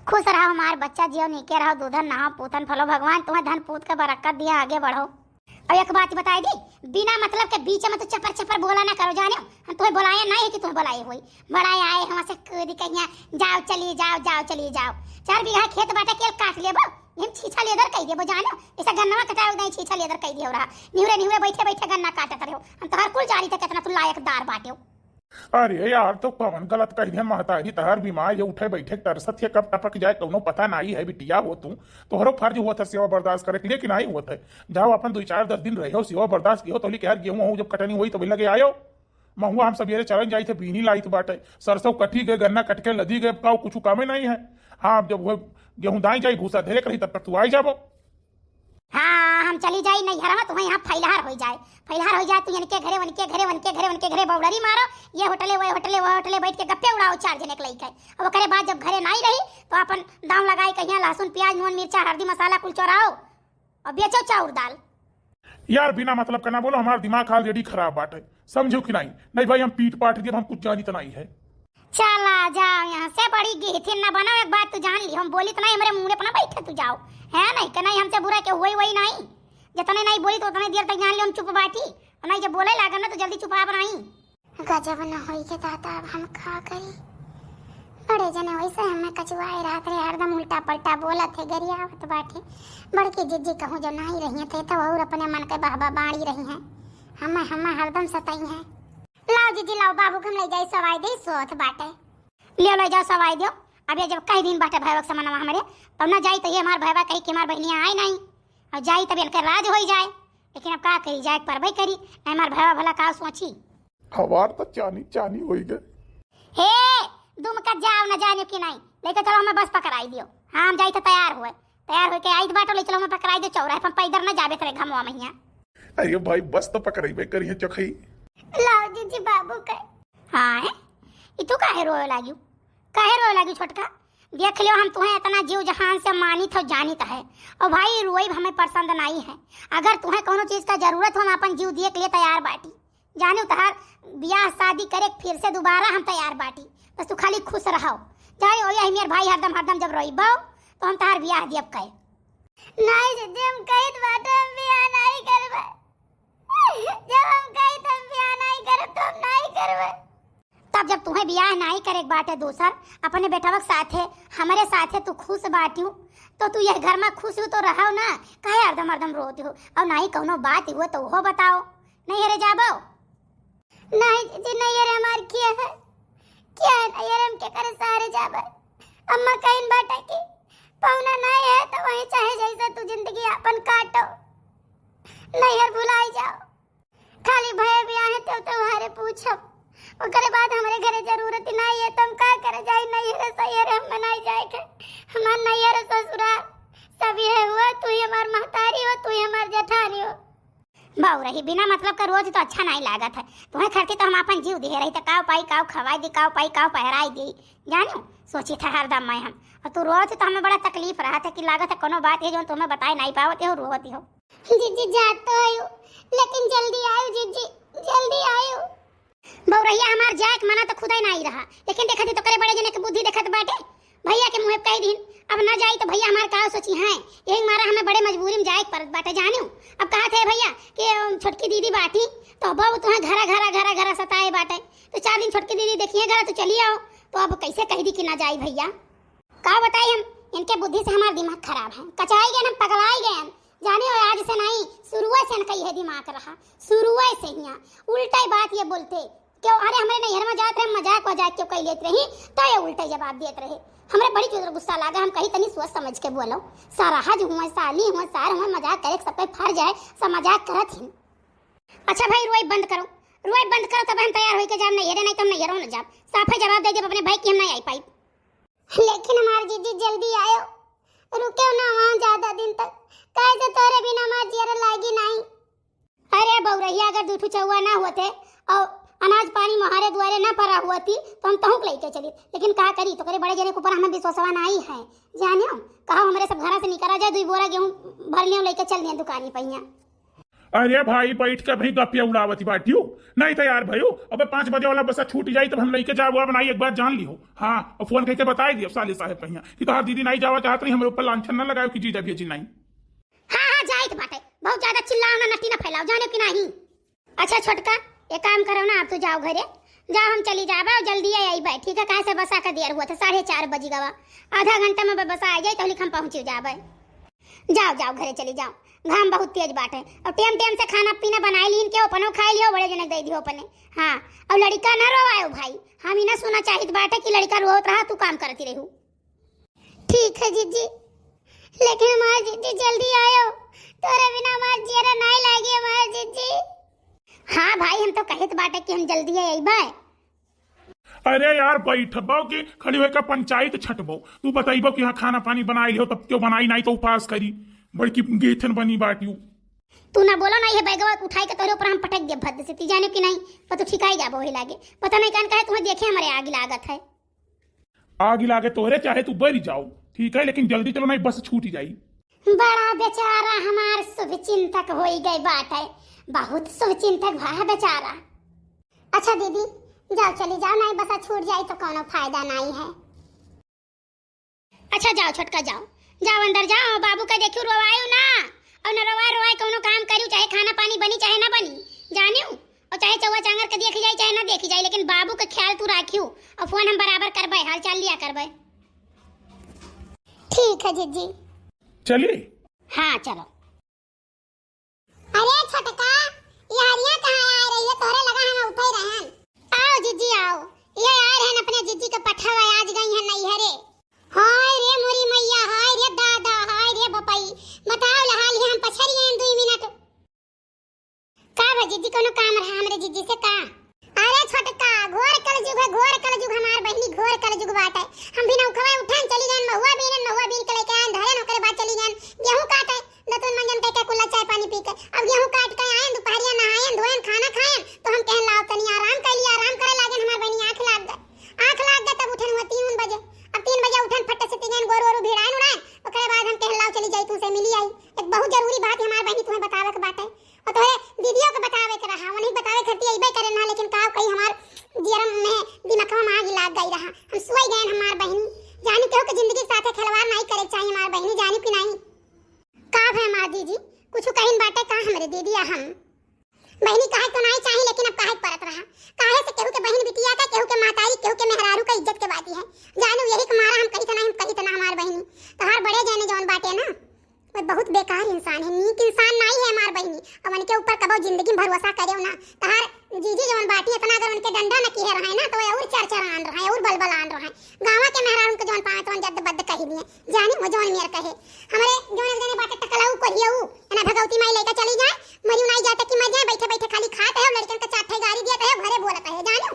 खुश रहो हमार बच्चा, जियो नीके रहो, दूधन नहाओ, पूतन फलो, भगवान तुम्हें धन पूत के बरकत दिया, आगे बढ़ो। और एक बात बताई दी, बिना मतलब के बीच में तो चपर चपर बोला ना करो, जाने हम तुम्हें बुलाए नहीं है कि तुम्हें बुलाए हुई, बड़ा आए हम से कूद कहिया, जाओ चली जाओ, जाओ चली जाओ। चार बीघा खेत बाटे केल काट लेबो, हम छीछा लेदर कह देबो, जाने ऐसा गन्नवा कटाओ नहीं, छीछा लेदर कह दियो रहा, निहुरे निहुरे बैठे बैठे गन्ना काटत रहो, हम तोहर कुल जानी थे कितना तू लायकदार बाटे। अरे यार, तो कवन गलत कह दिया महतारी, तहर बीमार ये उठे बैठे तरसत है, कब टपक जाए कौनो पता नहीं है। बिटिया हो तू, तोहरो फर्ज हुआ था सेवा बर्दाश्त करे के, लेकिन आई हुआ था। जाओ अपन दो चार दस दिन रहो, सेवा बर्दाश्त किहो, तो यार गेहूं हो जब कटनी हुई तो लगे आयो। महुआ हम सवेरे चलन जाई थे, बीनी लाई थे बाटे, सरसों कटी गए, गन्ना कट के लदी गए, अब का कुछ कामे नहीं है। हाँ, अब जब वो गेहूं दाई जाई, भूसा धरे के रही, तब तक तू आई जाबो। हाँ, हम चली जाई नैहरवा, तुम्हें यहाँ फैलहार हो जाए, फैलहार हो जाए, तू इनके घरे, उनके घरे, उनके घरे, उनके घरे बौड़री मारो, ये होटले, वो होटले, वो होटले बैठ के गप्पे उड़ाओ चार जने के लइके। अब ओकरे बाद जब घरे नहीं रही तो अपन दाम लगाई कहिया लहसुन, प्याज, नून, मिर्चा, हल्दी, मसाला कुल चोराओ और बेचो चाउर दाल। यार बिना मतलब का ना बोलो, हमार दिमाग already खराब बाटे, समझो कि नहीं? नहीं भाई, हम पीट पाट दिए, हम कुछ जानी तो नहीं है। चला जाओ यहाँ से, बड़ी गिहथिन ना बनाओ। एक बात तू जान ली, हम बोली तो नहीं, हमरे मुंह पर ना बैठे तू जाओ, है नहीं कि नहीं, हमसे बुरा के हुई वही नहीं। जितने नहीं बोली तो उतने देर तक जान ली हम चुप बाटी, और नहीं जब बोले लागन ना तो जल्दी चुप आप नहीं। गजब न होई के दादा, अब हम का करी? बड़े जने वैसे हमें कचुआए रहत रहे, हरदम उल्टा पलटा बोलत है, गरियावत बाटे। बड़की जिज्जी कहूँ जो नहीं रही है, तो, तो और अपने मन के बहबा बाड़ी रही है, हमें, हमें हरदम सताई है। लाओ जिज्जी, लाओ, बाबू के हम ले जाई, सवाई दे, सोत बाटे। ले ले जाओ, सवाई दियो। अब ये जब कई दिन बाटे भैया के समनवा हमरे, तब ना जाई तो ये हमार भैया कही कि हमार बहनिया आए नहीं, और जाई तब इनके राज होई जाए। लेकिन अब का करी, जाए के परबे करी, नहीं हमार भैया भला का सोची। हमार तो चानी चानी होई गए। हे, दुम का जाओ ना जाने की नहीं, लेके चलो हमें बस पकड़ाई दियो। हाँ, हम जाई तो तैयार हुए, तैयार होके आई बाटो, ले चलो हमें पकड़ाई दियो, चौराहे पर पैदल ना जाबे तेरे घमवा महिया। अरे भाई, बस तो पकड़ाई करी है चोखई। लाओ जीजी बाबू के। हाँ है, ई तू काहे रोए लागी? काहे रोए लागी छोटका? देख लियो, हम तुम्हें इतना जीव जहान से मानित हो, जानित है। और भाई, रोई हमें पसंद नहीं है। अगर तुम्हें कोनो चीज का जरूरत हो, हम अपन जीव दिए के लिए तैयार बाटी। जाने तहार ब्याह शादी करे के फिर से दोबारा हम तैयार बाटी। बस तू खाली खुश रहो। जाने वही मेरे भाई हरदम, हरदम जब रोइबो, तो हम तहार ब्याह दियब कहे। नहीं जीजी, हम कहित बाटे हम ब्याह नहीं करबे। जब हम कही तो हम ब्याह नहीं करब, तो हम नहीं करबे। तब जब तुम्हें ब्याह नहीं करे के बाटे दूसर, अपने बेटवा के साथे, हमरे साथे तू खुश बाटियो, तो तू यह घर में खुश हो तो रहो ना, काहे हरदम हरदम रोती हो? और नहीं कौनो बात हुआ तो वो बताओ, नहीं हरे जाबो? नहीं जीजी, नहीं हरे हमार किया है, किया है नहीं हरे, हम के करे सहारे जाबे? अम्मा कहिन बाटे कि पौना नहीं है तो वहीं चाहे जैसे तू जिंदगी अपन काटो, नहीं हर भुलाई जाओ। खाली भय भी आहे तो तुम्हारे पूछब, ओकरे बाद हमरे घरे जरूरत ही नाहीं है, तो हम का करे जाई? नैहरे सैहरे हम नाहीं जाए के। हमार नैहर ससुराल सब यह हुआ, तू ही हमार महतारी हो, तू ही हमार जेठानी हो। बउरही, बिना मतलब का रोज तो अच्छा नाहीं लागत है। तुम्हें खरती तो हम आपन जीव दिहे रही, तो काव पाई, काव खवाई दी, काव पाई, काव पहराई दी। जानियो, सोची था हरदम मैं हम। और तू रोज तो हमें बड़ा तकलीफ रहत है कि लागत है कोनो बात है जो तुम्हें बताए नाहीं पावत हो, रोवत हो। जीजी, जात तो आयो, लेकिन जल्दी आयो जीजी, जल्दी आयो। बउरहिया, हमार जाए के मना तो खुदे नाहीं रहा, लेकिन देखत ही तो करे बड़े जने के बुद्धि देखत बाटे। भइया के मुँहे कह दीन, अब ना जाई तो भइया हमार का सोची हैं, यही मारा हमें बड़े मजबूरी में जाए के परत बाटे। जानियो, अब कहत है भइया कि, अम, छोटकी दीदी बाटी, तो अब वो तुम्हें घरा, घरा, घरा, घरा सताए बाटे, तो चार दिन छोटकी दीदी देखिए घरा, तो चली आओ। तो अब कैसे कह दी कि ना जाई भइया? का बताई हम, इनके बुद्धि से हमार दिमाग खराब है, कचराई गए हम, पगलाई गए हम। जाने हो, आज से नाहीं, शुरुए से इनका यह दिमाग रहा, शुरुए से हियाँ उल्टा ही बात ये बोलते। क्यों? अरे, हमरे नैहर में जात रहे, मजाक वजाक क्यों कह लेत रही, तो ये उल्टा ही जवाब देत रहे। हमरे बड़ी जोर गुस्सा लागा, हम कही तनी सोच समझ के बोलो, सारा हज हुआ, साली हुआ, सार हुआ, मजाक करे, सब पे फर जाए, सब मजाक करत ही। अच्छा भाई, रोई बंद करो, रोई बंद करो, तब हम तैयार होई के जाब नैहरे, नाहीं तो हम नैहरों न जाब। साफे जवाब दे देब अपने भाई कि हम नाहीं आई पाई। लेकिन हमार जीजी जल्दी आयो, रुके ना वहाँ ज्यादा दिन तक, काहे से तोरे बिना हमार जियरा लागी नाहीं। अरे बउरहिया, अगर दू ठू चौवा ना होते और अनाज पानी मोहारे दुआरे ना परा होती तो हम तहूँ के लइके चली, लेकिन का करी, तोकरे बड़े जने के ऊपर हमें विश्वासवा नाहीं है। जानियो, कहा हमरे सब घरा से निकरा जाए, दुई बोरा गेहूँ भर लियो, लइके चल दिए दुकानी पहिया। अरे भाई, बैठ के भाई गपिया उड़ावत बाटियो। नाहीं तो यार भाई, अबे पाँच बजे वाला बस छूट जाई, तब हम लइके जाबो। अब नाहीं, एक बार जान लिहो। हाँ, और फोन करके बताई दियो साले साहेब कहिया कि तोहार दीदी नाहीं जावा चाहत रही, हमरे ऊपर लांछन ना लगाओ कि जीजा भेजी नाहीं। हाँ, हाँ, जाइत बाटे। बहुत ज्यादा चिल्लाओ ना, नटी ना फैलाओ, जाने कि नाहीं। अच्छा छोटका, एक काम करो ना, आप तो जाओ घरे, जाओ, हम चली जाबे और जल्दी आई आईबे, ठीक है? काहे से बसा का देर हुआ था, साढ़े चार बजी गवा, आधा घंटा में बसा आ जाए तो हम पहुँची जाबे। जाओ, जाओ, घरे चली जाओ, घाम बहुत तेज बाटे। और टेम टेम से खाना पीना बनाई लीन के, अपनो खाई लियो, बड़े जनक दे दियो अपने। हाँ, और लड़का ना रोवायो भाई, हम ही ना सुना चाहित बाटे कि लड़का रोवत रहा, तू काम करती रहू। ठीक है जीजी, लेकिन हमार जीजी जल्दी आयो, तोरे बिना हमार जियरा नाहीं लागी हमार जीजी। हाँ भाई, हम तो कहित बाटे कि हम जल्दी अइबे। अरे यार, बैठबो कि खड़ी होकर पंचायत छटबो? तू बतइबो कि हाँ, खाना पानी बनाई लियो, तब क्यों बनाई, नाहीं तो उपास करी। बड़की गेथन बनी बाटियो। तू ना बोलो ना, ये बैगवा उठाई के तोरे ऊपर हम पटक देब भद्द से, ती जाने कि नाहीं, पर तू ठिकाई जाबो वही लागे। पता नाहीं कान काहे तुम्हें देखे हमरे आगी लागत है। आगी लागे तोरे, चाहे तू बरी जाओ, ठीक है, लेकिन जल्दी चलो, नाहीं बस छूट जाई। बड़ा बेचारा हमार शुभ चिंतक होई गए बाटे, बहुत शुभ चिंतक भा है बेचारा। अच्छा दीदी, जाओ चली जाओ, नाहीं बसा छूट जाई तो कौनो फायदा नाहीं है। अच्छा जाओ छोटका, जाओ, जाओ अंदर जाओ, बाबू का देखियो रोवायो ना, और न रोवाए रोवाए कौनो काम करियो, चाहे खाना पानी बनी चाहे ना बनी, जानियो, और चाहे चौवा चांगर के देखी जाई चाहे ना देखी जाई, लेकिन बाबू का ख्याल तू राखियो, और फोन हम बराबर करबे, हाल चाल लिया करबे। ठीक है जीजी। चली? हाँ चलो। अरे छोटका, ये हरिया कहाँ आए रही है? तोहरे लगा हम उठे रहन। आओ जीजी आओ, ये आए रहन अपने जीजी के पठावा, आज गई है नैहरे। हाय रे मोरी मैया, हाय रे दादा, हाय रे बपई, बताओ लहा लिए हम पछरी हैं दुई मिनट। का बा जीजी, कोनो काम रहा हमरे जीजी से का? अरे छोटका, घोर कलजुग है, घोर कलजुग हमार बहिनी, घोर कलजुग बाटे। हम भी नौखवा उठन चली गन, महुआ बीनन, महुआ बीन के लेके आयन, धरन, ओकरे बाद चली गन गेहूं काटे। लतुन मंजन कह के कुल्ला चाय पानी पी के। अब गेहूं काट के आयन, दुपहरिया नहायन, धोयन, खाना खायन, तो हम कहन लाओ तनी आराम कर लिया, आराम करे लागन, हमार बहिनी आंख लाग गए, आंख लाग गए, तब उठन हुआ तीन बजे। अब तीन बजे उठन, फट से तीन गोरू वोरू भिड़ायन उड़ायन, ओकरे बाद हम कहन लाओ चली जाई, तुमसे मिली आई, एक बहुत जरूरी बात है हमार बहिनी तुम्हें बतावे के बाटे। और तोहे दीदियों के बतावे के रहा, उन्हीं बतावे खातिर अइबे करे ना, लेकिन का कही हमार जियरम में दिमखवा में आग लाग गई रहा। हम सोई गए हमार बहिनी, जानी केहू के जिंदगी के साथे खिलवाड़ नहीं करे के चाहिए हमार बहिनी, जानी कि नहीं? का भय हमार दीदी, कुछ कहिन बाटे का हमरे दीदी या हम? बहिनी कहे तो नहीं चाहिए, लेकिन अब कहे के परत रहा। काहे से केहू के बहिन बिटिया का, केहू के महतारी, केहू के मेहरारू का इज्जत के बात ही है। जानो यही के मारा हम कही तना, हम कही तना हमार बहिनी। तोहार बड़े जाने जौन बाटे ना, वो बहुत बेकार इंसान है, नीक इंसान नहीं है हमार बहिनी। अब उनके ऊपर कबो जिंदगी में भरोसा करे ना। तोहार जीजी जौन बाटी इतना अगर उनके डंडा न किहे रहे ना, तो वो और चरचरान रहे, और बलबलान रहे। गाँव के मेहरारू के जौन पाए तौन जद बद कही दिए। जानी वो जौन मेर कहे। हमरे जौन एक जने बाटे टकलाऊ कोढ़ियाऊ, एना भगवती माई लेके चली जाए, मरी उनाई जाते कि मर जाए, बैठे बैठे खाली खात है, लड़कन के चार ठे गारी दियत है, घरे बोलत है, जानो।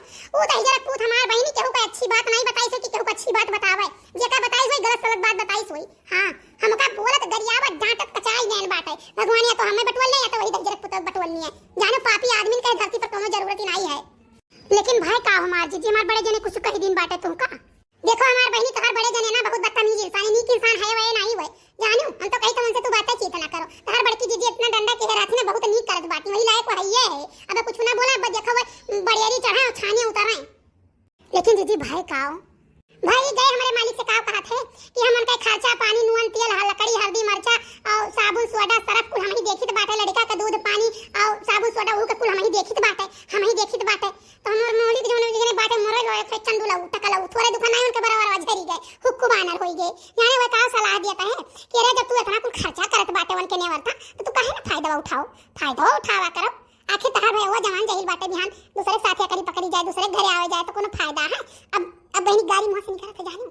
भगवान या तो हमें बटवल ले या तो वही दहिजरक पुतोह बटवल नहीं है। जानो पापी आदमी के धरती पर कोनो जरूरत ही नहीं है। लेकिन भाई का हमार जीजी, हमार बड़े जने कुछ कही दिन बाटे तुमका। देखो हमार बहिनी, तोहार बड़े जने ना बहुत बदतमीज इंसान है, नीक इंसान है वह नहीं हुए। जानू, हम तो कही तो उनसे तू बातें चीत ना करो। तोहार बड़की जीजी इतना डंडा के रहती ना, बहुत नीक करत बाटी, वही लायक वो है ये है। अब कुछ ना बोला, अब देखो वो बड़ेरी चढ़ा और छानिया उतरा है। लेकिन जीजी भाई काओ, भाई गए हमारे मालिक से काओ कहा थे कि हम उनका खर्चा पानी, नून, तेल, हल-, लकड़ी, हल्दी, मरचा और साबुन, सोडा, सरफ कुल हम ही देखित बाटे, लड़का का दूध, पानी और साबुन, सोडा, ऊ के कुल हम ही देखित बाटे, हम ही देखित बाटे। तो हमार मालिक जौन जने बाटे मरे गए, फेर चंदू लाऊ, टका लाऊ, थोड़े दुख नहीं उनके बराबर झरी गए, हुक्कू बानर होई गए। जाने वो का सलाह दिया है कि अरे जब तू इतना कुल खर्चा करत बाटे उनके नेवर था, तो तू काहे ना फायदा उठाओ, फायदा उठावा करो। आखिर तहार भैया जवान जहिल बाटे, बिहान दूसरे के साथ या करी पकड़ी जाए, दूसरे के घरे आवे जाए तो कोनो फायदा है? अब, अब बहिनी गाड़ी मुँह से निकलत है जानी।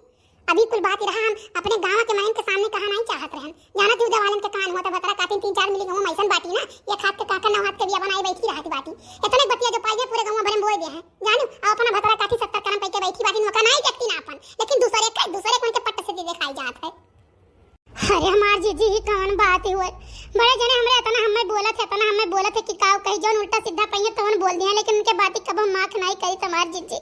अभी कुल बात ही रहा, हम अपने गाँव के मनन के सामने कहा नहीं चाहत रहन। जाना तू जवालन के कान हुआ तो भतरा काटिन तीन चार मिली गाँव में ऐसन बाटी ना, एक हाथ के काकर नौ हाथ के बिया बनाई बैठी रहती बाटी। इतने बतिया जो पाइए पूरे गाँव भरे में बोल दे हैं। जानू, अब अपना भतरा काटी सत्तर करम पैके बैठी बाटी, नौका नहीं देखती ना अपन, लेकिन दूसरे के, दूसरे के उनके पट्ट से दे दिखाई जात है। अरे हमार जीजी, ही कौन बात ही हुए? बड़े जने हमरे इतना हमें बोलत है, इतना हमें बोलत है कि काव कही, जौन उल्टा सीधा पहिए तौन बोल दिया, लेकिन उनके बात ही कबो माफ नहीं करी हमार जीजी।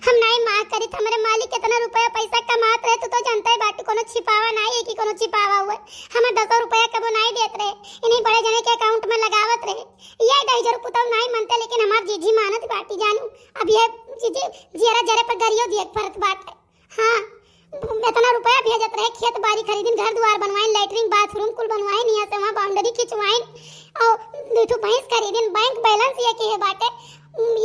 हम नहीं माफ करी, हमरे मालिक इतना रुपया पैसा कमात रहे, तू तो जानता है बाटू, कोनो छिपावा नहीं है कि कोनो छिपावा हुए। हमें दसों रुपया कबो नहीं देत रहे, इन्हीं बड़े जने के अकाउंट में लगावत रहे। ये दही जरूर पुताऊ नहीं मानते, लेकिन हमार जीजी मानत बाटी जानू। अब ये जीजी जियरा जरे पर गरियो दिए परत बाटे। हाँ, इतना रुपया भेजत रहे, खेत बारी खरीदिन, घर दुआर बनवाइन, लैट्रिन बाथरूम कुल बनवाइन, यहाँ से वहाँ बाउंड्री खिंचवाइन, और दू ठो भैंस खरीदिन, बैंक बैलेंस ये के बाटे,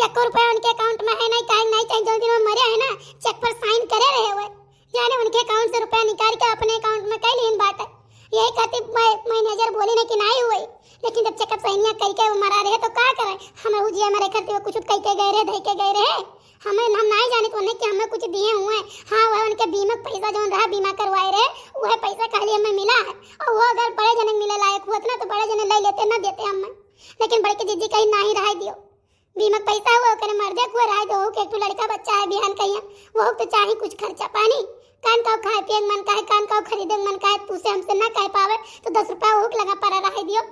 एको रुपया उनके अकाउंट में है नहीं, काहे नहीं चाहिए, जौन दिन वो मरे है ना, चेक पर साइन करे रहे हुए, जाने उनके अकाउंट से रुपया निकाल के अपने अकाउंट में कर लीन बाटे। यही खातिर मैं मैनेजर बोली ना कि नहीं हुई, लेकिन जब चेकअप सैनिया करके वो मरा रहे तो का करे, हमें वो जिया मरे खातिर वो कुछ कह के गए रहे, धई के गए रहे। हमें, हम नाहीं जानित उन्हें कि हमें कुछ दिए हुए। हाँ, वह उनके बीमा के पैसा जौन रहा, बीमा करवाए रहे, वह पैसा खाली हमें मिला है। और वो अगर बड़े जने के मिले लायक हुआ ना, तो बड़े जने ले लेते, ना देते हमें। लेकिन बड़की जीजी कही, "नाहीं, रहे दियो, बीमा के पैसा हुआ, ओकरे मर जाए हुआ, रहे दो, के एक ठो लड़का बच्चा है, बिहान कहिया, वो तो चाही कुछ खर्चा पानी, कान का खाए पिए के मन का है, कान का खरीदे के मन का है, तू से हमसे ना कह पावे, तो दस रुपया वो लगा पड़ा, रहे दियो।"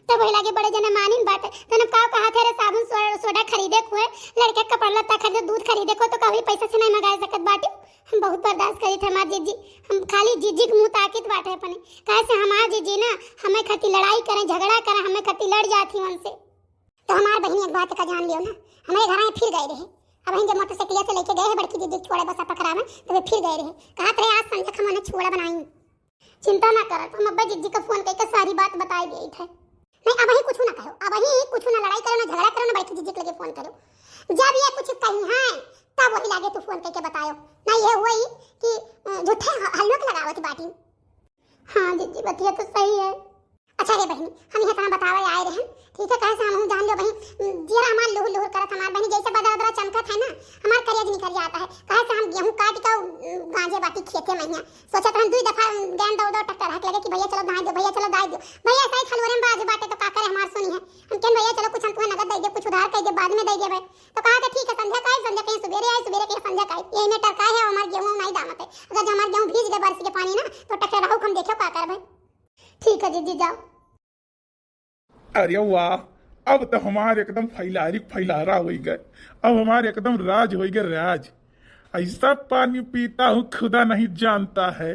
तब वही लागे बड़े जने मानिन बाटे। तने का कहा थे रे, साबुन सो-, सोडा खरीदे को है, लड़के के कपड़ा लत्ता खरीदे, दूध खरीदे को, तो कभी पैसा से नहीं मंगा सकत बाटी। हम बहुत बर्दाश्त करी थे हमार जीजी, हम खाली जीजी के मुँह ताकित बाटे अपने, काहे से हमार जीजी ना हमें खातिर लड़ाई करें, झगड़ा करें, हमें खातिर लड़ जाती उनसे। तो हमार बहिनी एक बात का जान लियो ना, हमारे घर में फिर गए रहे। अब हम जब मोटरसाइकिल से लेके गए हैं बड़की जीजी के छोड़े बस पकड़ा में, तो वे फिर गए रहे, कहा थे आज संझा हम उन्हें छोड़ा बनाई। चिंता ना करत, हम अब्बा जीजी का फोन करके सारी बात बताई दिए थे। नहीं, अब ही कुछ ना कहो, अब ही कुछ ना लड़ाई करो, ना झगड़ा करो, ना बड़की जीजी के लगे फोन करो। जब ये कुछ कही हैं, तब वही लागे तू फोन करके बतायो। ना ये हुई कि, अ, झूठे ह-, हल्लोक लगावत बाटी। हाँ जीजी, बतिया तो सही है। अच्छा रे बहिनी, हम इहे तना बतावे आए रहन, ठीक है, कहे से हमहू जान लियो बहिन, जियरा हमार लुहुर लुहुर करत हमार बहिनी, जैसे बदरा बदरा चमकत है ना, हमार करेज निकल जाता है। कहे से हम गेहूं काट के, उम, गांजे बाटी खेते में हियां, सोचत रहन दुई दफा गैन दौड़ दौड़ ट्रैक्टर हक लगे कि भैया चलो दाई दो, भैया चलो दाई दो, भैया ऐसा ही खलवरे में बाज बाटे तो का करे हमार सुनी है। हम कहन भैया चलो कुछ हम तुम्हें नगद दे दे, कुछ उधार कर दे, बाद में दे देबे। तो कहा था ठीक है संध्या का है, संध्या कहीं सुबेरे आए, सुबेरे कहीं संध्या का है, यही में टरका है, हमार गेहूं नहीं दामत है, अगर जो हमार गेहूं भीज गए बारिश के पानी ना तो ट्रैक्टर रहू हम देखो का करबे। ठीक है जीजी, जाओ। अरे वाह, अब तो हमार एकदम फैलारी फैलारा होइ गए, अब हमार एकदम राज होइ गए, राज। ऐसा पानी पीता हूँ, खुदा नहीं जानता है।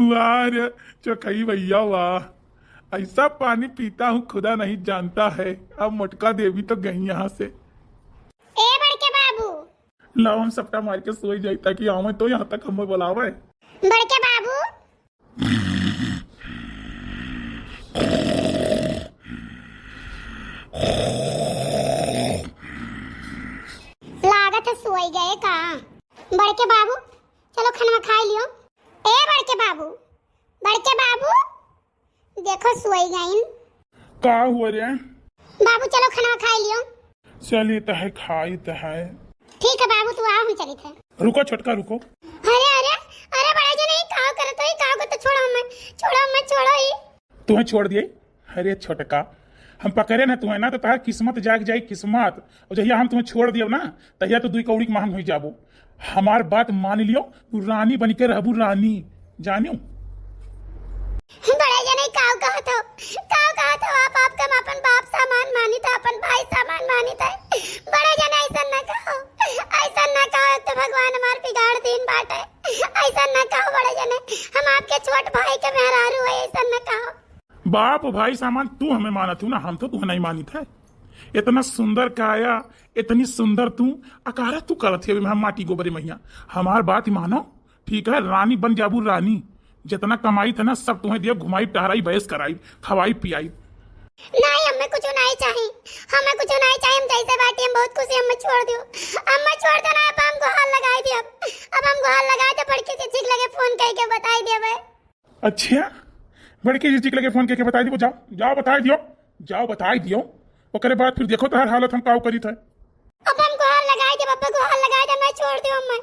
वाह रे चोखई भैया, वाह। ऐसा पानी पीता हूँ, खुदा नहीं जानता है। अब मोटका देवी तो गई यहाँ से। ए बड़के बाबू, लाओ, हम सपटा मार के सोई जाई, ताकि आवे तो यहाँ तक हमें बुलावे। बड़के बाबू। लागत है सोई गए का? बड़के बाबू, चलो खनवा खाई लियो। ए बड़के बाबू, बड़के बाबू। देखो, सोई गइन। का हुआ रे? बाबू, चलो, खाना खाई लियो। चली त है, खाई त है। ठीक है बाबू, तू आओ, हम चली थे। रुको छोटका, रुको। अरे, अरे, अरे, बड़ा जी नहीं, का करत हो, का करत, छोड़ो हमें, छोड़ो हमें, छोड़ो ही। तुम्हें छोड़ दिए? अरे छोटका, हम पकड़े ना तुम्हें ना, तो तहार किस्मत जाग जाई, किस्मत। और जहिया हम तुम्हें छोड़ दियो ना, तहिया तो दुई कौड़ी के महंग हो जाबो। हमार बात मान लियो, तू रानी बन के रहबू, रानी। जानियो। बड़े जने काव कहत हो, काव कहत हो आप, आपके हम अपन बाप समान मानित है, अपन भाई समान मानित है। बड़े जने ऐसन न कहो, ऐसन न कहो, एक तो भगवान हमार बिगाड़ दीन बाटे, ऐसन न कहो बड़े जने, हम आपके छोट भाई के मेहरारू है, ऐसन न कहो। बाप भाई समान तू हमें मानत हो ना, हम तो तू नहीं मानित है। इतना सुंदर काया, इतनी सुंदर तू, अकारा तू करत है, हम माटी गोबरे मैया, हमार बात ही मानो। ठीक है, रानी बन जाबू रानी। जितना कमाई था ना, सब तुम्हें दिया, घुमाई टहराई, बहस कराई, खवाई पियाई। नहीं, हमें कुछ नहीं चाहिए, हमें कुछ नहीं चाहिए, हम जैसे बाटी हम बहुत खुशी, हमें छोड़ दियो, हमें छोड़ दो ना, अब हम गुहार लगाई दियो, अब हम गुहार लगाई दियो, बड़की जिज्जी के लगे फोन करके बताई दियो भाई। अच्छा, बड़की जिज्जी के लगे फोन करके बताई दियो, जाओ, जाओ बताई दियो, जाओ बताई दियो, ओकरे बाद फिर देखो तोहार हालत हम काव करी था। अब हम गुहार लगाई दियो, अब गुहार लगाई दियो, मैं छोड़ दियो, मैं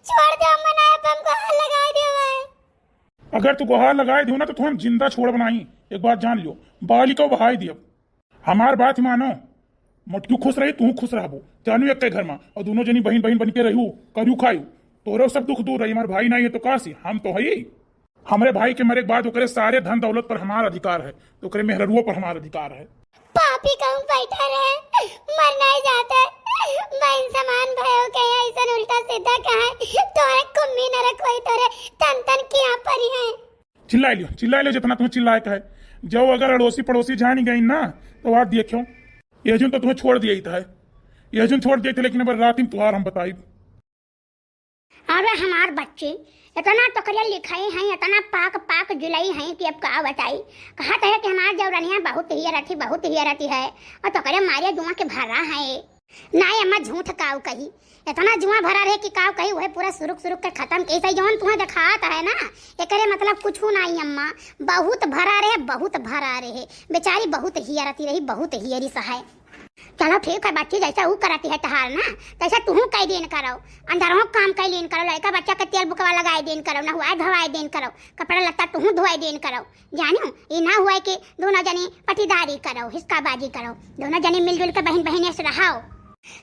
छोड़ दियो, मैं ना, अब हम गुहार लगाई दियो भाई। अगर तू गुहार लगाए दियो ना, तो तू हम जिंदा छोड़ब नाही। एक बात जान लियो, बालिका बहाई दियो। हमार बात मानो, मोटकू खुश रही, तू खुश रहबो, जानू एक घर में, और दोनों जनी बहिन बहिन बन के रहू, करू खायू, तोरो सब दुख दूर रही। हमार भाई नहीं है तो कासी, हम तो है ही। हमरे भाई के मरे के बाद ओकरे सारे धन दौलत पर हमार अधिकार है, तो ओकरे मेहररुओ पर हमार अधिकार है। पापी कहूँ बैठा रहे, मर नहीं जाते। बहन समान भयो के ऐसन उल्टा सीधा कहे, तोरे कुम्मी नरक होई, तोरे तन तन किया परी है। चिल्ला लियो, चिल्ला लियो जितना तुम्हें चिल्लाए का है। जो अगर अड़ोसी पड़ोसी जान गई ना, तो आज देखो, यह जुन तो तुम्हें छोड़ दिया ही था, यह जुन छोड़ दिया था, लेकिन अब रात में तुहार हम बताई। अरे हमार बच्ची, इतना टोकरिया लिखाई हैं, इतना पाक पाक जिलाई हैं कि अब का बताई। कहत है कि हमार जौरनिया बहुत हियरत ही, बहुत हियरत ही है, और टोकरिया मारे जुआ के भरा है। नाई अम्मा झूठ काऊ कही, इतना जुआ भरा रहे कि काऊ कही, वह पूरा सुरुक सुरुक के खत्म के। सही जौन तुम्हें देखात है ना, एकरे मतलब कुछ नाई अम्मा, बहुत भरा रहे, बहुत भरा रहे। बेचारी बहुत हियरती रही, बहुत हियरी सहाय। चलो ठीक है बच्ची, जैसा ऊ करती है तहार ना, तैसा तुहू कई दिन करो। अंदरहो काम कई दिन करो, लड़का बच्चा के तेल बुकवा लगाए दिन करो, नहुआए धोआए दिन करो, कपड़ा लत्ता तुहू धोए दिन करो। जानियो, ई ना हुआ कि दोनों जनी पटीदारी करो, हिसकाबाजी करो, दोनों जनी मिलजुल के बहिन बहिन ऐसे रहो।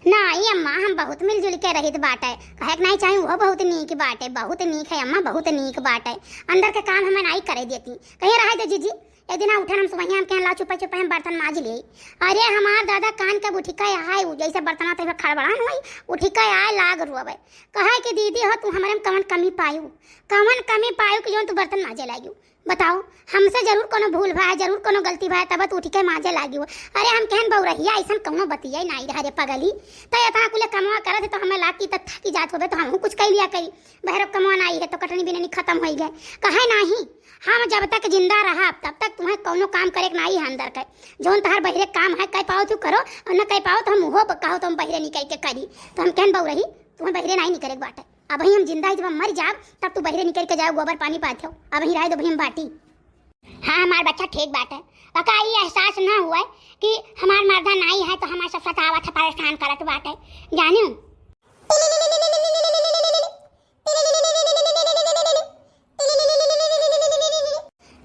नाई अम्मा, हम बहुत मिलजुल के रहित बाटे, कहे के नाई चाही, वो बहुत नीक बाटे, बहुत नीक है अम्मा, बहुत नीक बाटे। अंदर के काम हमें नाई करे देती, कहीं रहे दे जीजी। एक दिन उठन हम सुबहिया, हम कहन ला चुपे चुपे हम बर्तन माज लिए। अरे हमार दादा कान के उठी के आए, उ जैसे बर्तना तैसे खड़बड़ान हुई, उठी के आए लाग रोवे। कहे कि दीदी हो, तू हमरे में कवन कमी पायू, कवन कमी पायू कि जौन तू बर्तन माजे लागियो? बताओ, हमसे जरूर कोनो भूल भा है, जरूर कोनो गलती भा है, तब तो उठी के माजे लागियो। अरे हम कहन बउरहिया, ऐसन कौनो बतिया नाई रहा रे पगली। तो इतना कुले कमवा करत है तो हमें लाग की तक थकी जात होबे तो हमहू कुछ कई लिया करी। बहरब कमवा नाई है तो कटनी बिननी खत्म होई गए। कहे नाही, हम जब तक जिंदा रहब, तब तक तुम्हें कौनो काम करे के नाई है अंदर के। जौन तहार बहिरे काम है, कह पाओ तू करो, और न कह पाओ तो हम उहो ब-, कहो तो हम बहिरे निकल के करी। तो हम कहन बउरही, तुम्हें बहिरे नाई निकले के बाटे। अबही हम जिंदा ही, जब हम मर जाब, तब तू बहिरे निकल के जाओ, गोबर पानी पाथो। अबही रहे दो, अबही हम बाटी। हाँ, हमार बच्चा ठीक बाटे। ओका ई एहसास ना हुए कि हमार मर्दा नाई है, तो हमार सब सतावत है, परेशान करत बाटे। जानियो?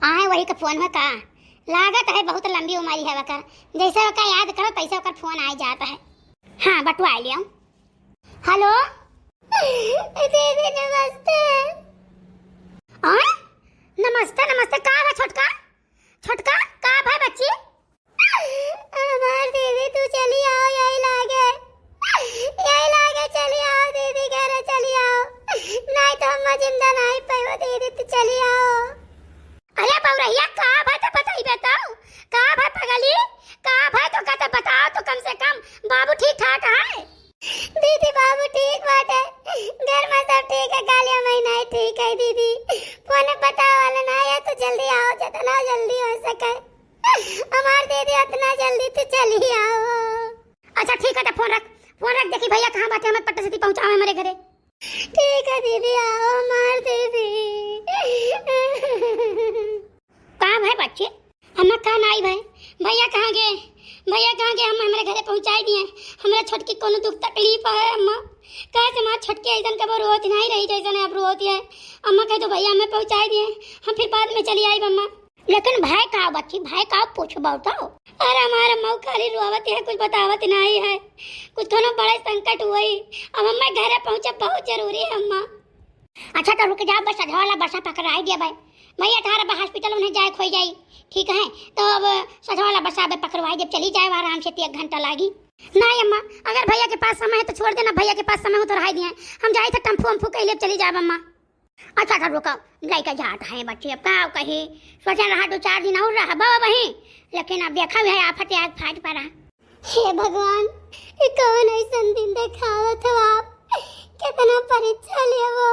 आए वही का फोन है का? लागत है बहुत लंबी उम्र है वकर। जैसे वकर याद करो तैसे वकर फोन आए जात है। हाँ, बटुआ लियो। हेलो। दीदी नमस्ते। आए? नमस्ते, नमस्ते। का बा छोटका? छोटका, का बा बच्ची? हमार दीदी, तू चली आओ, यही लागे, यही लागे, चली आओ दीदी, घरे चली आओ, नहीं तो हम जिंदा नहीं पाइबो दीदी, तू चली आओ। अरे बउरहिया, का भा तो बताइबे तो, का भा पगली, का भा तो का तो बताओ तो कम से कम, बाबू ठीक ठाक है? दीदी बाबू ठीक बाटे, घर में सब ठीक है, खाली हम ही नहीं ठीक है दीदी। फोन पता वाला ना आया तो जल्दी आओ, जितना जल्दी हो सके। हमार दीदी उतना जल्दी तो चली आओ। अच्छा ठीक है, तो फोन रख, फोन रख, देखी भैया कहाँ बाटे, हमें पट्टे से पहुँचावे हमारे घरे। ठीक है दीदी, आओ हमार दीदी। का भाई बच्चे? अम्मा, का नाई भाई? भैया कहाँ गए? भैया कहाँ गए? हम हमरे घरे पहुँचाई दिए। हमरा छोटकी कोनो दुख तकलीफ है अम्मा? काहे से हमार छोटकी ऐसन कबो रोत नहीं रही जैसन अब रोत है। अम्मा कह दो भैया हमें पहुँचाई दिए, हम फिर बाद में चली आई अम्मा। लेकिन भाई का बच्ची, भाई का पूछबो तो? अरे हमार अम्मा खाली रोवत है, कुछ बतावत नहीं है। कुछ कोनो बड़े संकट हुई, अब हमें घरे पहुँचे बहुत जरूरी है अम्मा। अच्छा, तो रुक जा, बस सझवा वाला बसा पकड़ाई देबे। भैया, तोहरा बा hospital उन्हें जाए खोई जाई, ठीक है? तो अब सझवा वाला बसा बे पकड़वाई देब, चली जाए आराम से, तो एक घंटा लागी। नहीं अम्मा, अगर भैया के पास समय है तो छोड़ देना, भैया के पास समय हो तो रहाई दिए, हम जाए थे टेम्पू वम्पू कह लिए चली जाए अम्मा। अच्छा, तो रुको, लइका जात है बच्ची, अब का कही, सोचे रहा दो चार दिन और रहबो वहीं, लेकिन अब देखा है आफत आग फाट पड़ा। हे भगवान, ई कौन अइसन दिन देखावत हो आप? केतना परीक्षा लेबो,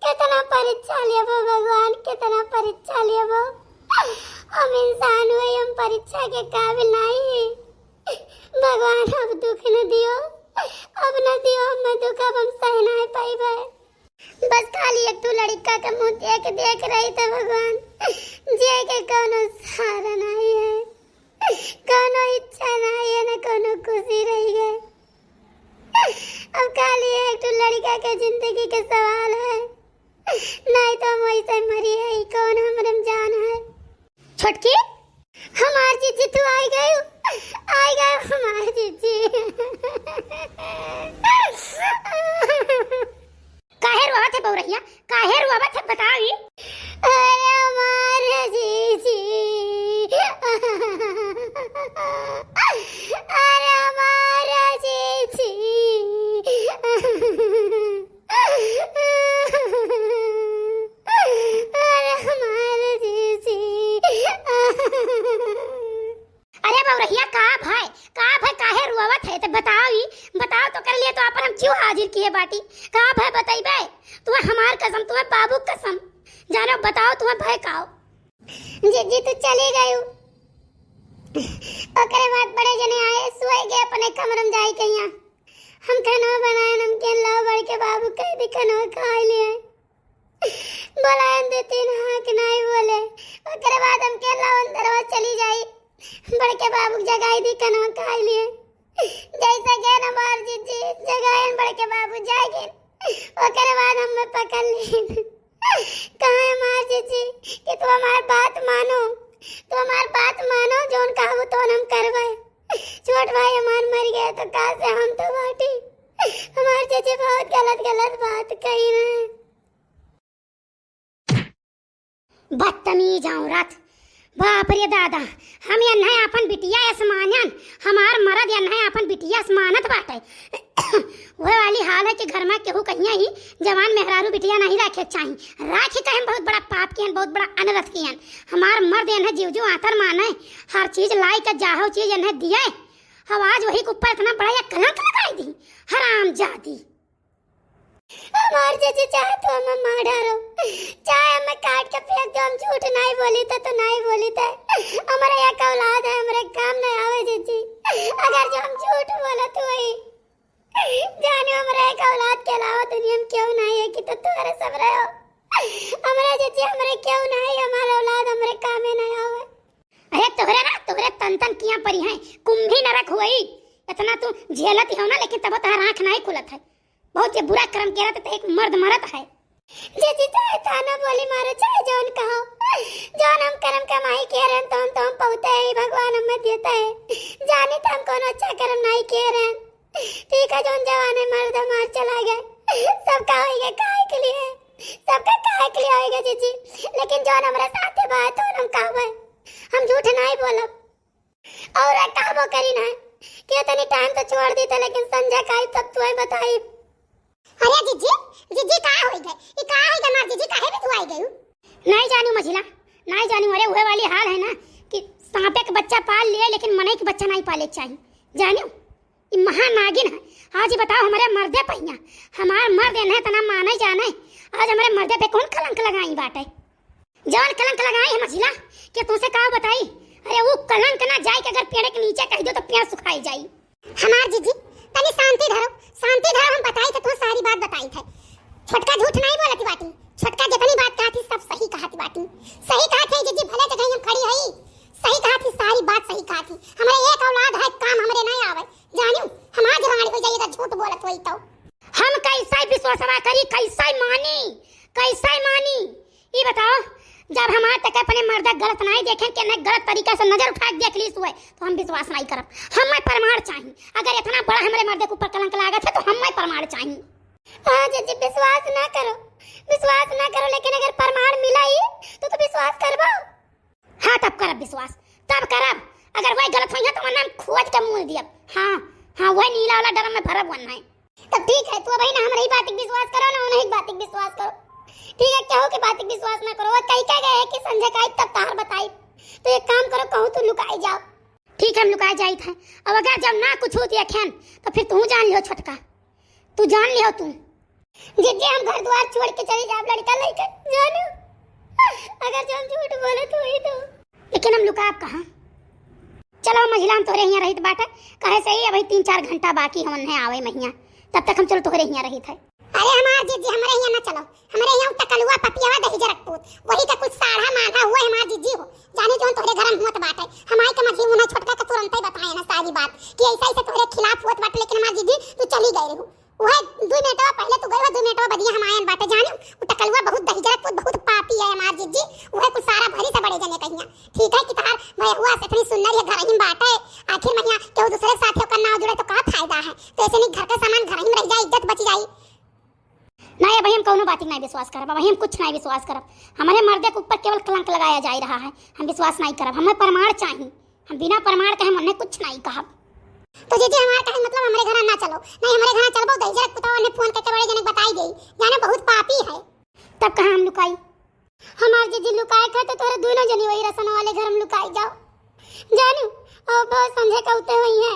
केतना परीक्षा लेबो भगवान, केतना परीक्षा लेबो। हम इंसान हुए, हम परीक्षा के काबिल नहीं। भगवान, अब दुख न दियो, अब न दियो हमें दुख, अब हम सह नहीं पाइबे। बस खाली एक ठो लड़का के मुंह देख देख रही था भगवान, जिए के कौनो सहारा नहीं है, कौनो इच्छा नहीं है, ना कौनो खुशी रही है। अब खाली एक ठो लड़का के जिंदगी के सवाल है, नहीं तो हम वैसे मरी है, कौन हमरे में जान है। छोटकी, हमार जीजी तू आई गयू, आई गयू हमार जीजी। काहे रोवत है बउरहिया, काहे रोवत है बताई? अरे हमार जीजी, अरे हमार जीजी। अरे हमार जीजी। अरे बउरहिया, का भय, का भय, काहे रोवत है? तो बताओ ही, बताओ तो कर लिए तो अपन हम क्यों हाजिर किए बाटी? का भय बतइबे? तुम्हें हमार कसम, तुम्हें बाबू कसम, जानो बताओ तुम्हें भय काओ? जीजी तू चली गयू, ओकरे बाद बड़े जने आए, सोए गए अपने कमरम जाई के यहाँ। हम खाना बनाए, नमकीन लाओ, बड़के बाबू कह दी खाना खाए लिए। बोलायन दे तीन हाँक नाई बोले। ओकरे बाद हम के लाओ अंदरवा चली जाई। बड़के बाबू जगाई दी खाना खाए लिए। जैसे गए ना बाहर जीजी, जगायन बड़के बाबू जाए गए। ओकरे बाद हम पकड़ ली। कहाँ है हमार जीजी कि तू हमार बात मानो, तू हमार बात मानो, जौन कहबू तौन हम करबे। छोट भाई हमार मर गए तो का से हम तो बाटी। हमार जीजी बहुत गलत गलत बात कही ना। बदतमीज औरत, बाप रे दादा, हम एन्हे आपन बिटिया अस मानन, हमार मरद एन्हे आपन बिटिया अस मानत बाटे। वह वाली हाल है कि घर में केहू कहिया ही जवान मेहरारू बिटिया नहीं राखे चाही, राखे कहे बहुत बड़ा पाप कियन, बहुत बड़ा अनरथ कियन। हमार मरद एन्हे जीव जीव आतर माने, हर चीज लाई के जाहो चीज एन्हे दिए, हम आज वही के ऊपर इतना बड़ा ये कलंक लगाई दी, हराम जादी। हमार जीजी चाहे तो हमें मार डारो, चाहे हमें काट के फेंक दो, हम झूठ नहीं बोली थे तो नहीं बोली थे। हमारा एक औलाद है, हमारे काम नहीं आवे जीजी। अगर जो हम झूठ बोला तो वही जाने हमारे एक औलाद के अलावा दुनिया में क्यों नहीं है कि तो तुम्हारे सब रहो। हमारे जीजी हमारे क्यों नहीं, हमारा औलाद हमारे कामे नहीं आवे। अरे तोहरे ना, तोहरे तन तन किया परी हैं, कुंभी नरक हुई। इतना तू झेलत ही हो ना, लेकिन तब तोहर आँख नहीं खुलत है। बहुत जे बुरा कर्म केरा त एक मर्द मरत है। जीजी चाहे ताना बोली मारो, चाहे जौन कहो, जौन हम कर्म कमाई के रहन, तौन तो हम पौते हैं, भगवान हमें देता है। जानी तो हम कौन अच्छा कर्म नहीं के रहन। ठीक है, जौन जवान है मर्द हमार चला गए, सबका होइगे काहे के लिए, सबका काहे के लिए होइगे जीजी, लेकिन जौन हमारे साथ है बात तो हम कहबे, हम झूठ नहीं बोलब। और कहबो करी ना कि तनी टाइम तो छोड़ दी था, लेकिन संजय का आई तब तुम्हें बताई। अरे जीजी, जीजी का होई गए? ई का होई गए मार जीजी, काहे भी तू आई गयू? नहीं जानू मझिला, नहीं जानू। अरे उहे वाली हाल है ना कि सांपे के बच्चा पाल लिए लेकिन मनई के बच्चा नहीं पाले के चाही, जानू? ई महानागिन है। आज ही बताओ हमारे मर्दे पहिया, हमार मर्द एन्हे इतना माने जाने, आज हमारे मर्दे पे कौन कलंक लगाई बाटे? जवन कलंक लगाई है मझिला, कि तुमसे का बताई? अरे वो कलंक ना जाए कि अगर पेड़ के नीचे कह दो तो पेड़ सुखाई जाई। हमार जीजी, तनी शांति धरो, शांति धरो, हम बताई थे, तू सारी बात बताई थे। छोटका झूठ नहीं बोलती बाटी, छोटका जितनी बात कहा थी सब सही कहा थी बाटी, सही कहा थी जीजी, भले जगह हम खड़ी हई, सही कहा थी, सारी बात सही कहा थी। हमारे एक औलाद है, काम हमरे नहीं आवे, जानियो, हमार जवानी हो जाइए तो झूठ बोलत होई तो। हम कैसे विश्वासवा करी, कैसे मानी, कैसे मानी? ई बताओ, जब हमार तक अपने मर्दा गलत नहीं देखे, के नहीं गलत तरीका से नजर उठा के देख ली सुए, तो हम विश्वास नहीं करब। हमें प्रमाण चाहिए। अगर इतना बड़ा हमारे मर्दे के ऊपर कलंक लागत है, तो हमें प्रमाण चाहिए। हाँ जीजी, विश्वास ना करो, विश्वास ना करो, लेकिन अगर प्रमाण मिला ही तो, तो विश्वास करबो। हाँ, तब करब विश्वास, तब करब। अगर वही गलत होइहैं तो वरना हम खोज के मूल दियब। हाँ, हाँ, वही नीला वाला ड्रम में भरब वरना है। तब ठीक है, तू अबही ना हमरे ही बात के विश्वास करो, ना उन्हीं की बात के विश्वास करो। ठीक है, केहू के बात के विश्वास ना करो। वो कही के गए हैं कि संझा का आई तब तहार बताई, तो एक काम करो, कहूँ तू लुकाई जाओ। ठीक है, हम लुकाई जाइत है। अब अगर जब ना कुछ होती अखियन, तो फिर तू जान लियो छोटका, तू जान लियो तू। जीजी, हम घर द्वार छोड़ के चली जाब लड़का लइके, जानू। अगर जो हम झूठ बोलत होई तो। लेकिन हम लुकाब कहाँ? चलो मझिला, हम तोहरे हियाँ रहित बाटे, कहे से ही अबही तीन चार घंटा बाकी हमन है आवे महिया, तब तक हम चलो तोहरे हियाँ रहित है। अरे हमार जीजी, हमरे हियाँ ना चलो, हमरे हियाँ उ टकलुआ पपियावा दहिजरक पूत, वही का कुछ साढ़ा माढ़ा हुआ हमार जीजी हो, जाने जौन तोहरे घर में हुआ बाटे। हम आई के मझी उन्हें छोटका के तुरंते बताए ना सारी बात कि ऐसा ऐसे तोहरे खिलाफ हुआ बाटे, लेकिन हमार जीजी तू चली गई रहू। वह दुई मिनटवा पहले तू गई, वह दुई मिनटवा बदिया हम आयन बाटे, जाने उ टकलुआ बहुत दहिजरक पूत, बहुत पापी है हमार जीजी। वह कुछ सारा भरी से बड़े जने कहिया। ठीक है कि तहार भैया से इतनी सुंदर ये घर ही बाटे, आखिर महिया केहू दूसरे के साथ ओकर नाव जुड़े तो का फायदा है? तो ऐसे नहीं घर का सामान घर ही में रह जाए, इज्जत बची जाई। नहीं, अबही हम कौनो बात नहीं विश्वास करब, अबही हम कुछ नहीं विश्वास करब। हमारे मर्दे के ऊपर केवल कलंक लगाया जा रहा है, हम विश्वास नहीं करब, हमें प्रमाण चाहिए। हम बिना प्रमाण के हम उन्हें कुछ नहीं कहब। तो जीजी, हमार कहे मतलब हमरे घर ना चलो, नहीं हमरे घर चलबो, दहिजरक पुतवा उन्हें फोन करके बड़े जने बताई देई, जाने बहुत पापी है। तब कहाँ हम लुकाई? हमार जीजी लुकाए खाए तो तोहरे दोनों जनी वही रसन वाले घर में लुकाई जाओ, जानू। और बहुत संझे का उते हुई है।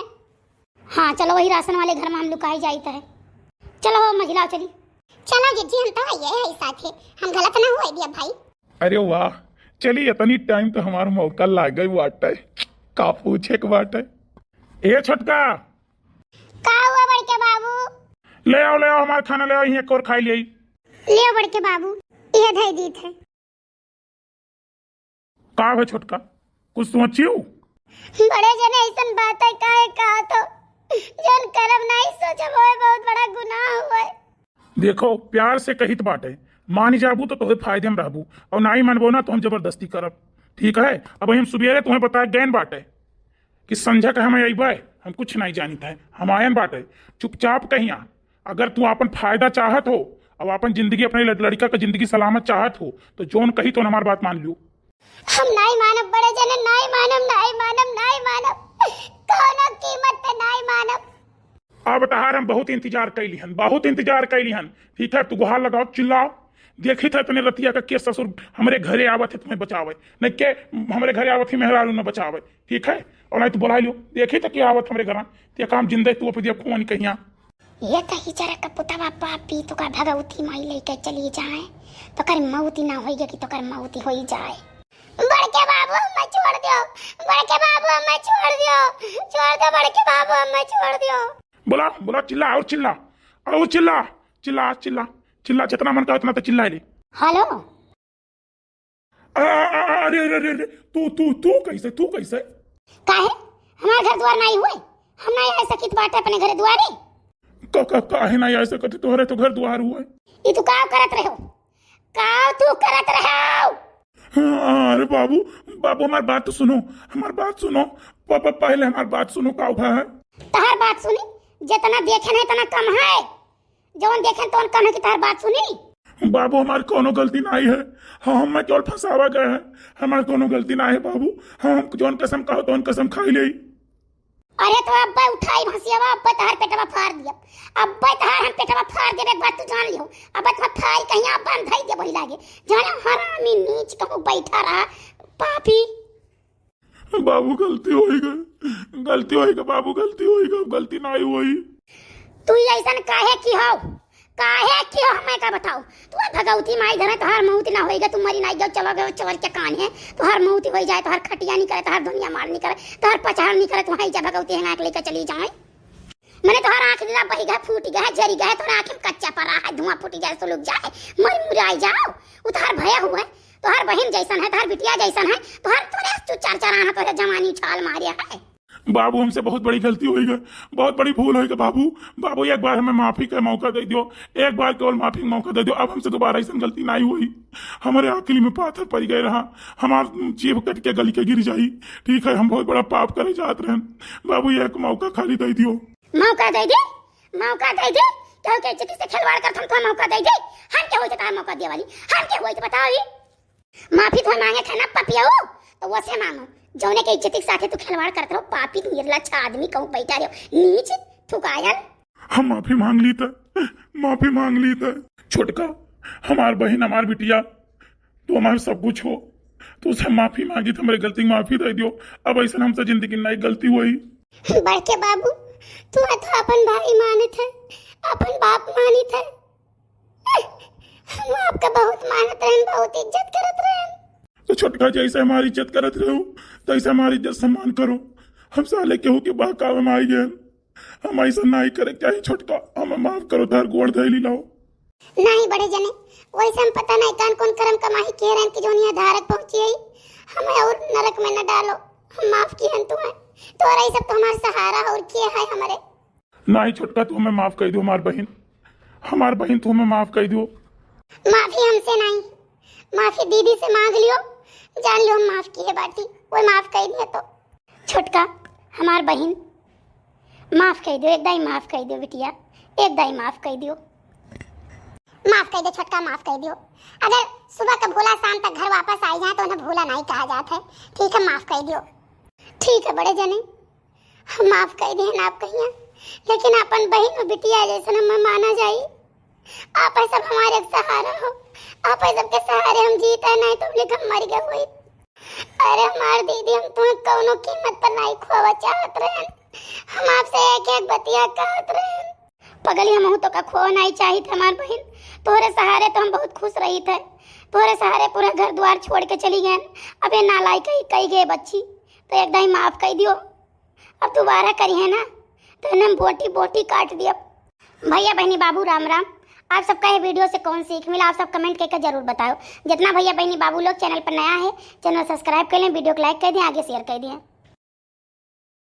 हाँ, चलो वही राशन वाले घर में हम लुकाई जाइत है। चलो हो मझिलाओ चली। चलो जीजी, हम तो ये है साथे, हम गलत ना हुए दिया भाई। अरे वाह, चली इतनी टाइम तो हमार मौका लागे बाटे, का पूछे के बाटे। ए छोटका, का हुआ बड़के बाबू? ले आओ, ले आओ, हमार खाना ले आओ, यहीं एक और खाई ले। ले आओ बड़के बाबू, यह धई दीत है। का है छोटका, कुछ सोचियो? बड़े जने ऐसन बात है काहे कहा तो, जौन करब नहीं सोचब होए, बहुत बड़ा गुनाह होए। देखो, प्यार से कहित बाटे, मान जाबू तो तोहे फायदे में रहबू, और नाई मानबो ना तो हम जबरदस्ती करब। ठीक है, अब हम सुबेरे तुम्हें बताए गैन बाटे कि संझा का हमें अइबे, हम कुछ नहीं जानित है, हम आयन बाटे, चुपचाप कहिया। अगर तू आपन फायदा चाहत हो, अब आपन जिंदगी, अपने लड़-, लड़का का जिंदगी सलामत चाहत हो, तो जौन कही तो हमार बात मान लियो। हम नाई मानब बड़े जने, नाई मानब, नाई मानब, नाई मानब, कौनो कीमत पे नाई मानब। अब तहार हम बहुत इंतजार कैली हन, बहुत इंतजार कैली हन। ठीक है, तू गुहार लगाओ, चिल्लाओ, देखी था इतने रतिया का के ससुर हमरे घरे आवत है तुम्हें बचावे, नहीं के हमरे घरे आवत ही मेहरारू न बचावे। ठीक है, और नहीं तू बुला लियो, देखी था के आवत हमरे घर, ते काम जिंदे तू अपने खून कहिया। ये दहिजरा का पुतवा पापी, तू का भगवती माई लेके चली जाए, तो कर मौती ना होई कि तो कर मौती होई जाए। बड़के बाबू, हमें छोड़ दियो, बड़के बाबू, हमें छोड़ दियो, छोड़ दो बड़के बाबू, हमें छोड़ दियो। बोला, बोला, चिल्ला और चिल्ला, और चिल्ला, चिल्ला, चिल्ला, चिल्ला, जितना मन का उतना तो चिल्ला ले। हेलो। आ, आ, आ, अरे, अरे, अरे, अरे, तू, तू, तू कैसे, तू कैसे? काहे? हमार घर द्वार नहीं हुए? हम नहीं आ सकित बाटे अपने घरे द्वारे? का, का, काहे नहीं आ सकत? तोहरे तो घर द्वार हुए। ई तू का करत रहो? का तू करत रहो? हाँ, अरे बाबू, बाबू, हमार बात तो सुनो, हमार बात सुनो। पापा, पहले हमार बात सुनो, का हुआ है? तहार बात सुनी, जितना देखे नहीं, इतना कम है। जौन देखे तौन कम है कि तहार बात सुनी। बाबू, हमार कोनो गलती नहीं है। हाँ, हमें केवल फंसावा गए हैं। हमार कोनो गलती नहीं है बाबू। हाँ, हम जौन कसम कहो तौन कसम खाई ले। अरे तो अब्बे उठाई भसियावा, अब्बे तहार पेटवा फाड़ दिया। अब्बे तहार हम पेटवा फाड़ देबे, एक बात तू जान लियो। अब्बे तहार फाड़ कहीं अब्बे हम धई देबो ही लागे। जाने हरामी नीच कहूँ बैठा रहा, पापी। बाबू, गलती होई गई, गलती होई गई बाबू, गलती होई गई, अब गलती नाई होई। तू ऐसन काहे की हो, काहे की हो, हमें का बताओ? तू भगवती माई धरे, तोहार मौत ना होई गई, तू मरी नाई गयो, चलो गयो चोर के कान है, तोहार मौत होई जाए, तोहार खटिया नहीं करे, तोहार दुनिया मार नहीं करे, तोहार पचहर नहीं करे, तू वहीं जा भगवती है नाक लेके चली जाए। मने तोहार आँख दिला बही गए, फूट गए, जरी गए, तोहार आँख में कच्चा पड़ा है, धुआं फूट जाए, सुलग जाए, मर मुराई जाओ। उ तोहार भया हुआ है, तोहार बहिन जैसन है, तोहार बिटिया जैसन है, तोहार थोड़े तू चार चार आना तोहरे जवानी उछाल मारे है। बाबू, हमसे बहुत बड़ी गलती होई गई, बहुत बड़ी भूल होई गई बाबू। बाबू, एक बार हमें माफी का मौका दे दियो, एक बार केवल माफी का मौका दे दियो। अब हमसे दोबारा ऐसन गलती नहीं हुई। हमारे आखिरी में पाथर पड़ गए रहा, हमार जीभ कट के गली के गिर जाई। ठीक है, हम बहुत बड़ा पाप करे जात रहन। बाबू, एक मौका खाली दे दियो। मौका दे दे, मौका दे दे केहू के इज्जत से खिलवाड़ करत हम तो मौका दे दे। हम के होई तो तार मौका दिए वाली, हम के होई तो बताओ ई। माफी तो मांगे थे ना पपियाऊ, तो वैसे मांगो, जौने के इज्जत के साथे तू खिलवाड़ करत रहो, पापी निर्लज्ज आदमी कहूँ बैठा रहो, नीच थुकायल। हम माफी मांग ली था, माफी मांग ली था। छोटका, हमार बहिन, हमार बिटिया, तू हमार सब कुछ हो, तू से माफी मांगी था, हमरे गलती की माफी दे दियो। अब ऐसे हमसे जिंदगी नहीं गलती हुई। बड़के बाबू, तू तो अपन भाई मानत है, अपन बाप मानित है। हम आपका बहुत मानत रहन, बहुत इज्जत करत रहन। तो छोटका, जैसे हमारी इज्जत करत रहो, तैसे हमारी इज्जत सम्मान करो। हम साले केहू के बहकावे में आई गए, हम ऐसा नहीं करे के चाही। छोटका, हमें माफ करो, तार गोड़ धैली लाओ। नहीं बड़े जने, वैसे हम पता नहीं कौन कौन करम कमाई किए रहन कि जोन यहाँ धारक पहुँची है। हमें और नरक में न डालो, हम माफ किए हैं तुम्हें। तोरा ही सब तो हमारा सहारा और किए है हमारे। नाही छोटका, तू हमें माफ कइ दियो, हमार बहिन, हमार बहिन, तू हमें माफ कइ दियो। माफी हमसे नाही, माफी दीदी से मांग लियो, जान लियो हम माफ किए बाटी, कोई माफ कइ दिए तो। छोटका, हमार बहिन, माफ कइ दियो, एक दाई माफ कइ दियो बिटिया, एक दाई माफ कइ दियो। माफ कइ दियो छोटका, माफ कइ दियो। अगर सुबह का भोला शाम तक घर वापस आई जाए तो उन्हें भोला नाही कहा जात है। ठीक है, माफ कइ दियो। ठीक है बड़े जने, हम माफ कइ दिहन आप कहिया, लेकिन अपन बहिन और बिटिया जैसन हमें माना जाई। आप ही सब हमारे एक सहारा हो, आप ही सबके सहारे हम जीत है, नाही तो लेकिन हम मर गए हुई। अरे हमार दीदी, हम तुम्हें कौनो कीमत पर नाही खोवा चाहत रहन, हम आपसे एक एक बतिया कहत रहन। पगली, हमहू तो का खोवा नाही चाहित हमार बहिन, तोहरे सहारे तो हम बहुत खुश रहित है, तोहरे सहारे पूरा घर द्वार छोड़ के चली गए। अब ये नालायक कही, कही गए बच्ची, तो एक दाई माफ कइ दियो। अब दोबारा करिहे ना, तो इन्हें हम बोटी बोटी काट दियब। भैया बहिनी बाबू राम राम। आप सबका ये video से कौन सीख मिला, आप सब comment करके जरूर बताओ। जितना भैया बहिनी बाबू लोग channel पर नया है, channel subscribe कर लें, video को like कर दें, आगे share कर दें।